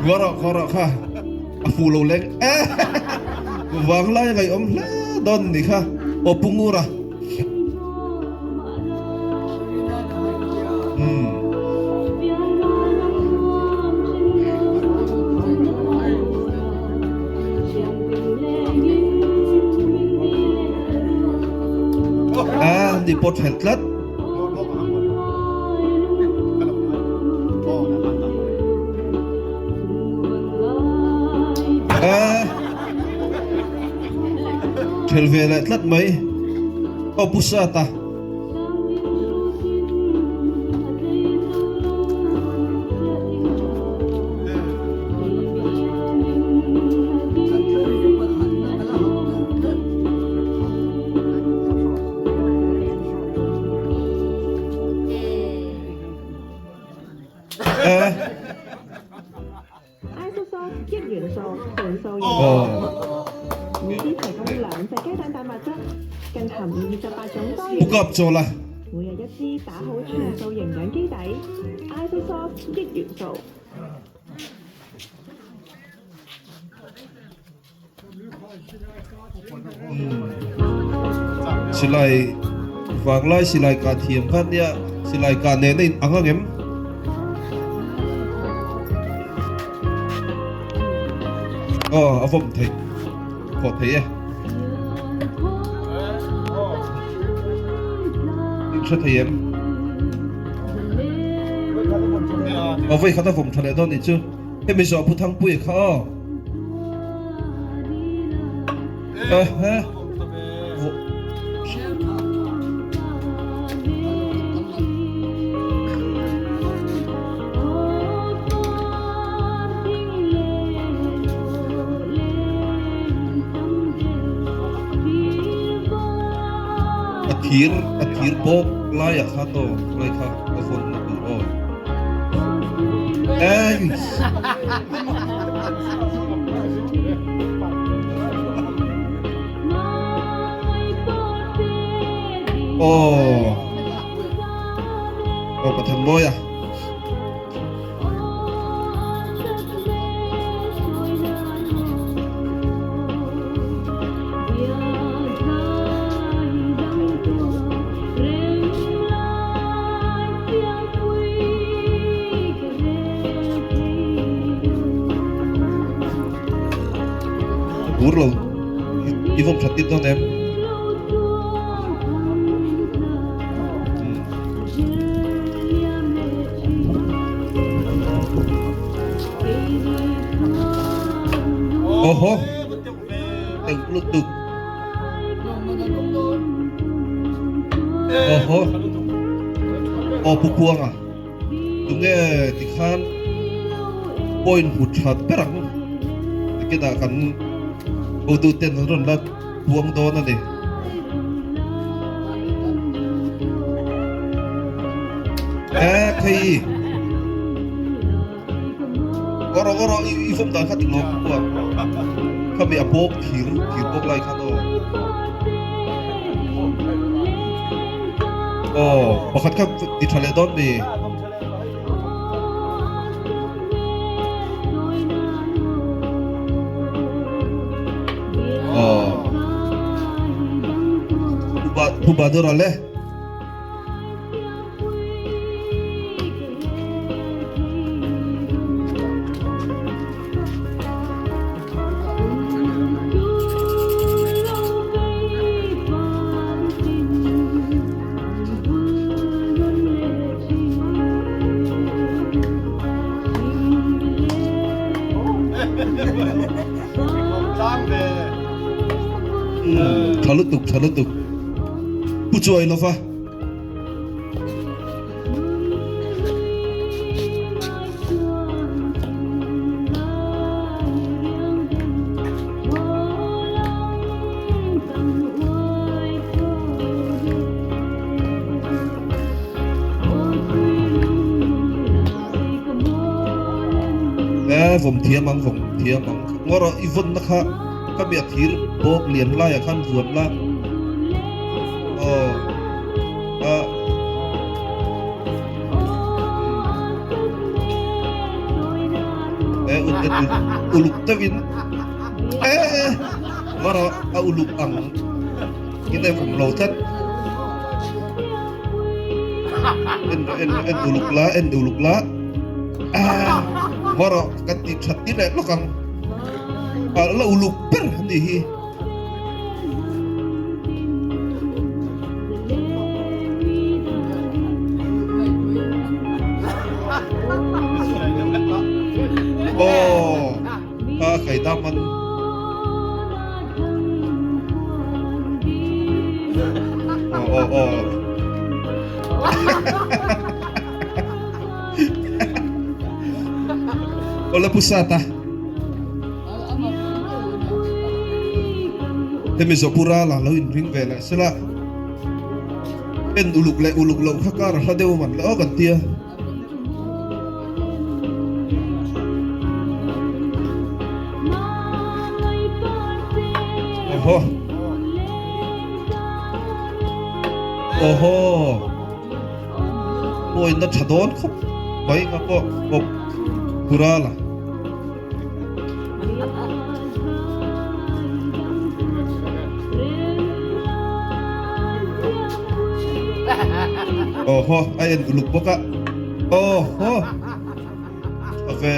Kawrah kawrah kha a fuh lo leng e vanglai a ngaihawm hle dawn ni kha aw pu Ngura. Umm. A ni pawt fel tlat. A thel ve leh tlat mai. Aw pu Sata. Pu Kap Chawla. Silai Vanglai silai kah thiam kha nia silai kah nen a in ang ang em? Aw a vawm theih khawh theih e. In hre thei em? Aw vawi khat a vawm tha leh dawn nih chu. Hemi zawh Pu Thangpuia kha aw. A thir a thir bawk laiah khan aw lai kha a vawn na tur aw. Aw aw Pathian mawi a. Bur lo i vawm that tir dawn em? Oho teuh lutuk Oho aw Pu Kuanga tunge tikhan point hmu that ber ang tikinah kan hotu ten an rawn la puang dawn a ni. He phei Oro oro i fawm dan kha ti lawm kuak khami a bawk thir thir bawk lai khan aw aw pakhat kha ti tha leh dawn mi aw Pu Badura le. Tha lutuk tha lutuk pu chuai lova. E vawm thiam ang vawm thiam ang ngaw rawh i vawnna kha ka mi a thir bawk lian laiah khan vuan la aw a e un en uluk deuhin e ngaw rawh a uluk ang in e vawm lo tlat en rawh en rawh en uluk la en uluk la a ngaw rawh kan tih that tir leh lawk ang a la uluk ber a nih hi. Aw a khai dam an aw aw aw Awle pu Sata. Hemi Zopura la lo in ring ve leh sela en uluk leh uluk loh kha kar a hla deuh man le aw kan tia. Oho. Oho. Pawina tha dawn khawp mai kha pawh awp pura la. Aw haw a en uluk bawk a aw haw tha ve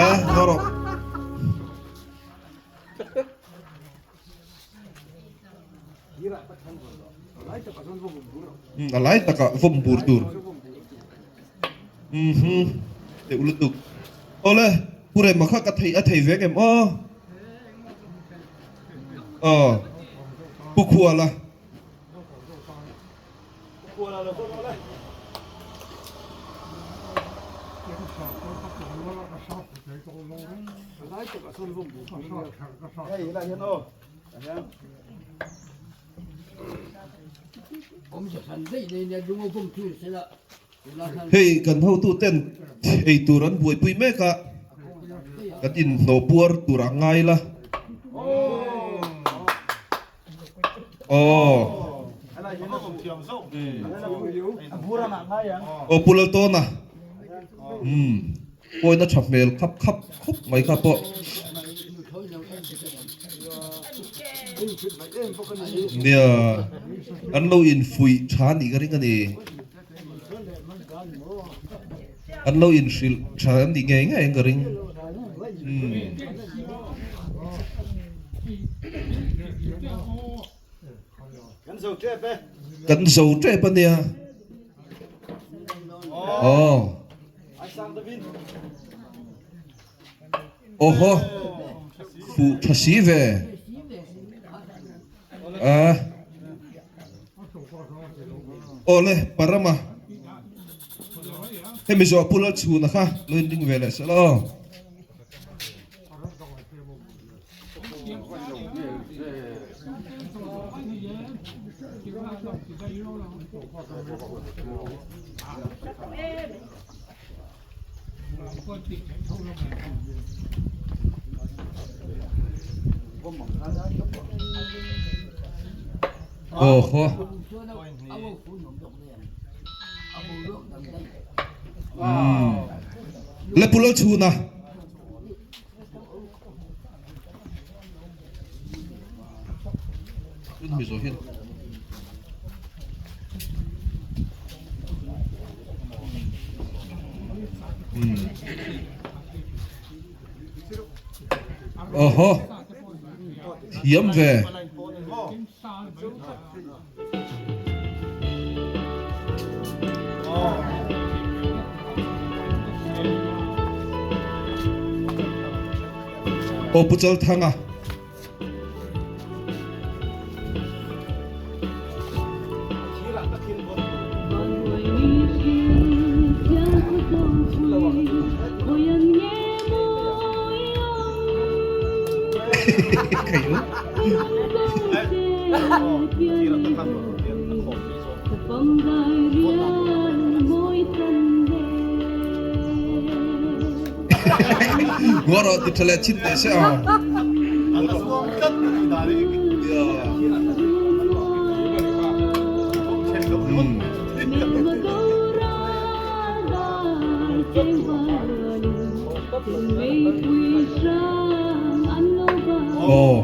a haw rawh. A lai takah vawm bur tur mhm deuh lutuk awle pu Rema kha ka thei a thei ve ngem aw aw pu Khuala. Hei kan hotu ten ei tur an buaipui mek a, kan inhnawh puar tur a ngai la. Aw. Aw Pu Laltawna. Umm. Pawina tha hmel khap khap khawp mai kha pawh. Nia. An lo infuih tha nih ka ring a ni. An lo inhrilh tha an nih ngei ngei ang ka ring. Umm. Kan zo tep a nia. Aw. Awhaw. Fuh tha si ve. A. Awle Parama. Hemi zawh Pu Lalchhuna kha lo inring ve leh sela aw. Aw haw. Umm. Le Pu Lalchhuna. Awhaw thiam ve. Aw Pu Chalthanga. Ngawr rawh ti tha leh chin teh se aw. Aw.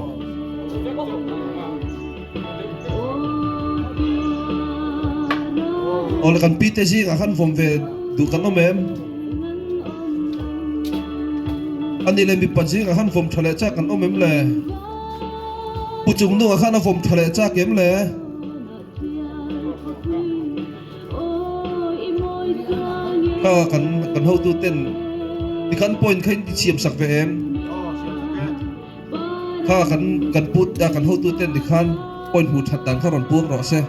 Aw le kan pi te zingah khan vawm ve duh kan awm em? Ani le mipa zingah khan vawm tha leh chak kan awm em le? Pu chung nungah khan a vawm tha leh chak em le? Kha kan kan hotu ten tikhan point kha in ti siam sak ve em? Kha kan kan put a kan hotu ten tikhan point hmuh that dan kha rawn puang rawh se.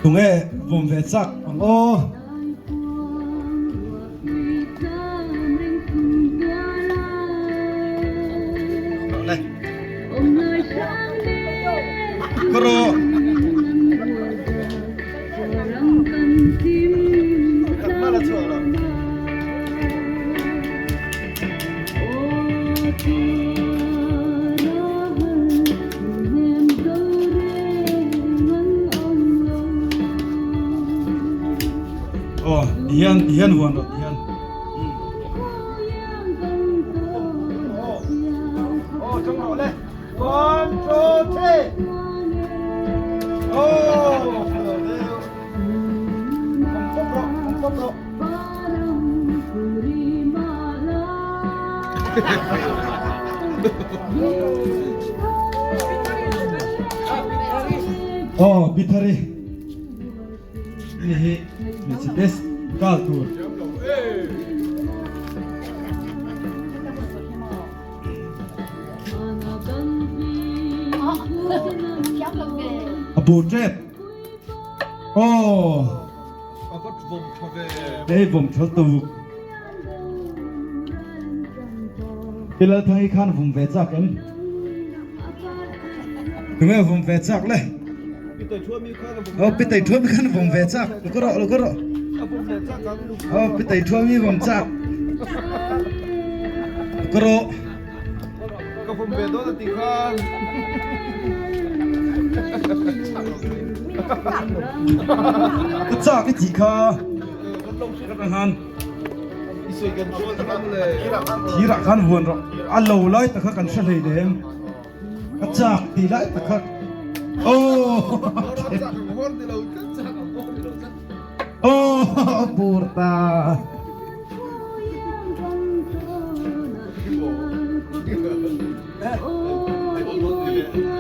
Tunge vawm ve chak ang aw. Tihian tihian huan rawh tihian. Aw chang rawh le. One, two, three. Aw. Awm tawp rawh, awm tawp rawh. Aw Bithari ni hi hmeichhe best girl tur. A bur tep. Aw. A va vawm tha ve. Hei vawm tha tuk. Pi Lalthangi khan vawm ve chak em? Tunge vawm ve chak le? Pi Taithuami khan a vawm. Aw Pi Taithuami khan vawm ve chak. Lo ka rawh lo ka rawh. A vawm ve chak ang. Aw Pi Taithuami vawm chak. Lo ka rawh. Ka vawm ve dawn a ti khan. Ka chak i tih kha. Ka han. Thirah khan huan rawh. A lo lai tak kha kan hre hlei lem. Ka chak tih lai tak kha. Aw. Aw pur ta.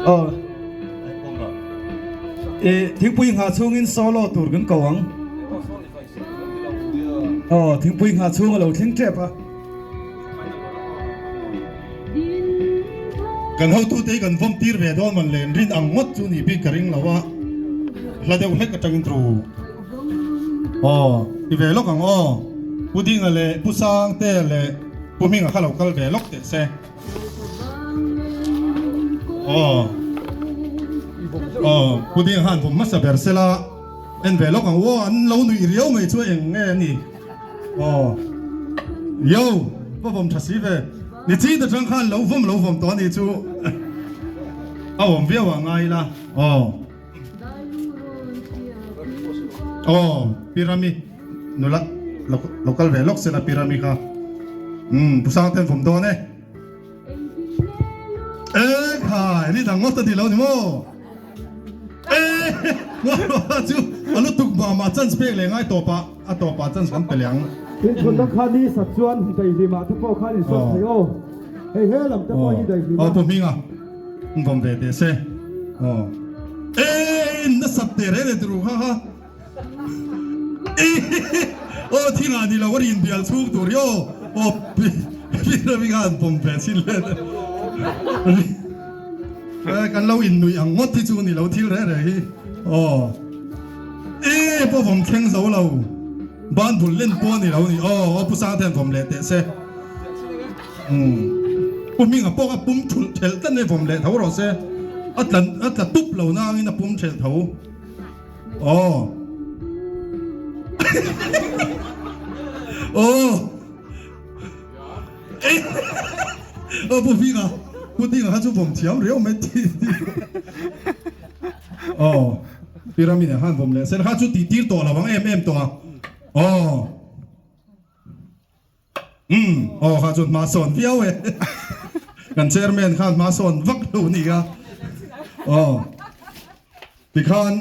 Aw e thingpui nghah chhungin solo tur kan ko ang. Aw thingpui nghah chhung a lo thleng tep a. Kan hotute hi kan vawm tir ve dawn man len rin ang ngawt chu ni bik ka ring lo a, hla deuh hlek atangin thu aw ti ve lawk ang aw, Pu Dinga leh Pu Sangte leh Pu Hminga kha lo kal ve lawk teh se aw aw Pu Dinga khan vawm hmasa ber sela en ve lawk ang aw an lo nuih riau mai chu eng nge a ni. Aw. Yo, va vawm tha si ve. Ni chi ta tang khan lo vawm lo vawm tawh a ni chu a awm viau ah ngai ila. Aw. Aw, Pirami nula lo kal ve lawk sela Pirami kha. Umm, Pu Sangten vawm dawn e. E khai, ni dang ngawt a ni lo ni maw? E, chu a lutuk mah mah chance pek leh ngai tawp ah. A tawpah chance kan pe leh ang. Inchhunna kha ni sat chuan daihlimah te pawh khan insawn thei aw. Hei he lam te pawh hi daihlim a. Aw Pu Hminga, in vawm ve teh se. Aw. E in nasat teh reng reng tur kha kha. E aw thingah ni lo a rin bial chhung tur hi aw. Aw Pi Hminga an vawm ve chin le. Kan lo innuih ang ngawt hi chu ni lo thil reng reng hi. Aw. E pawh vawm thleng zo lo ban bul len pawh a ni lo ni aw aw pu sang te an vawm leh teh se umm pu hminga pawh a pum thulh thelh tlat mai vawm leh tho rawh se a tla a tla tup lo nangin a pum thelh tho aw aw aw pu hminga pu dinga kha chu vawm thiam riau mai ti Aw, pyramid ah khan vawm leh sel kha chu tih tir tawh lo ang em em tawh a. Aw. Umm, aw kha chuan hma sawn viau e. Kan chairman khan hma sawn vak lo ni a. Aw. Tikhan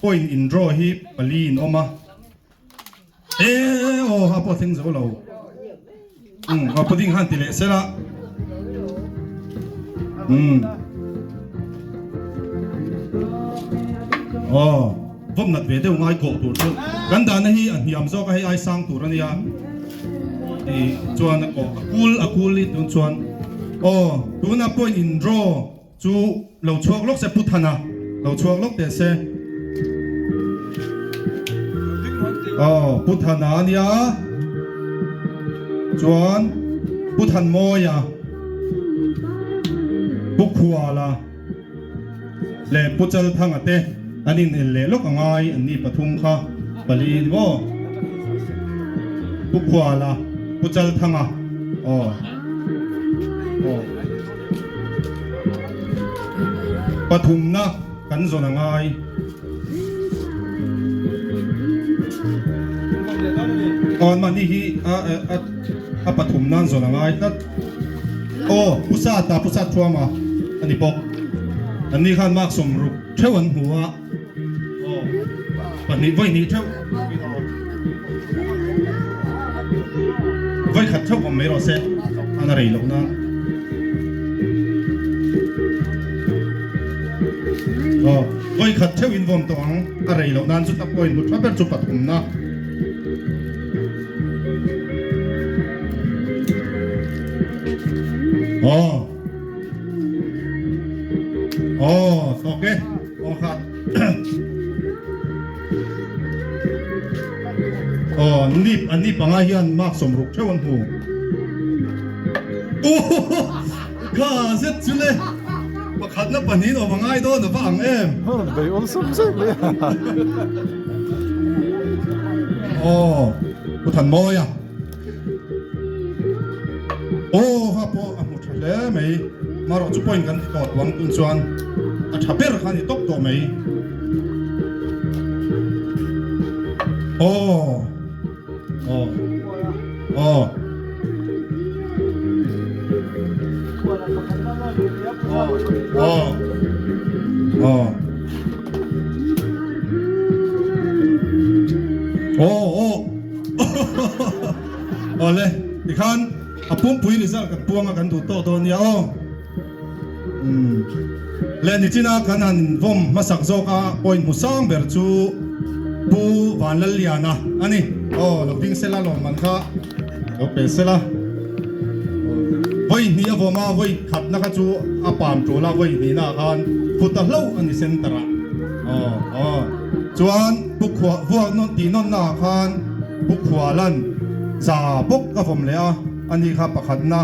point in draw hi pali in awm a. E aw ha pawh thleng zo lo. Umm aw pudding han ti leh sela. Umm. Aw vawm nat ve deuh ngai kawh tur chu kan dahna hi a hniam zawk a hei ai sang tur ania. I chuan a kawh a kul a kul i tun chuan aw tuna point in draw Chu lo chhuak lawk se Pu Thana lo chhuak lawk teh se. Aw Pu Thana a nia chuan Pu Thanmawia, Pu Khuala leh Pu Chalthanga te an in el leh lawk a ngai an ni pathum kha pali ni maw? Pu Khuala, Pu Chalthanga aw aw. Pathumna kan zawn a ngai. Aw an mahni hi a a a pathum nan zawn a ngai tlat. Aw Pu Sata Pu Sat Thuama a ni bawk. Anni khan mark 60 theuh an hmu a. Aw pahnih vawi hnih theuh vawi khat theuh awm mai rawh se an a rei loh nan. Aw vawi khat theuh in vawm tawh ang a rei loh nan chu ta point hmu tha ber chu pathumna. Aw aw tawk e aw kha aw nip an ni panga hian mark 60 theuh an hmu kha zet chu le pakhatna pahnihin awm a ngai dawn a va ang em bei awlsam zet mai a aw Pu Thanmawia Aw ha pawh a hmu tha hle mai marawh chu point kan ti tawh tuang tun chuan a tha ber kha a ni tawp tawh mai aw aw aw aw aw aw aw Awle, tikhan a pumpui result kan puang a kan duh tawh dawn nia aw. Umm. Le nichina kan han vawm hmasak zawk a point hmu sang ber chu Pu Vanlalliana a ni. Aw, lo ding sela lawmman kha lo pe sela. Vawi hnih a vawm a, vawi khatna kha chu a pam tul a, vawi hnihna ah khan phut a hlo a ni center ah. Aw, aw. Chuan Pu Khuah vuak nawn tih nawnna ah khan Pu Khualan za bawk a vawm leh a, ani kha pakhatna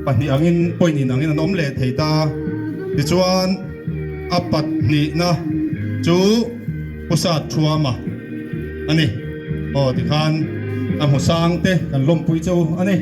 pahnih angin point in angin an awm leh thei ta. Tichuan a pahnihna chu Pu Sat Thuama a ni. Aw tikhan a hmu sang te kan lawmpui cheu a ni.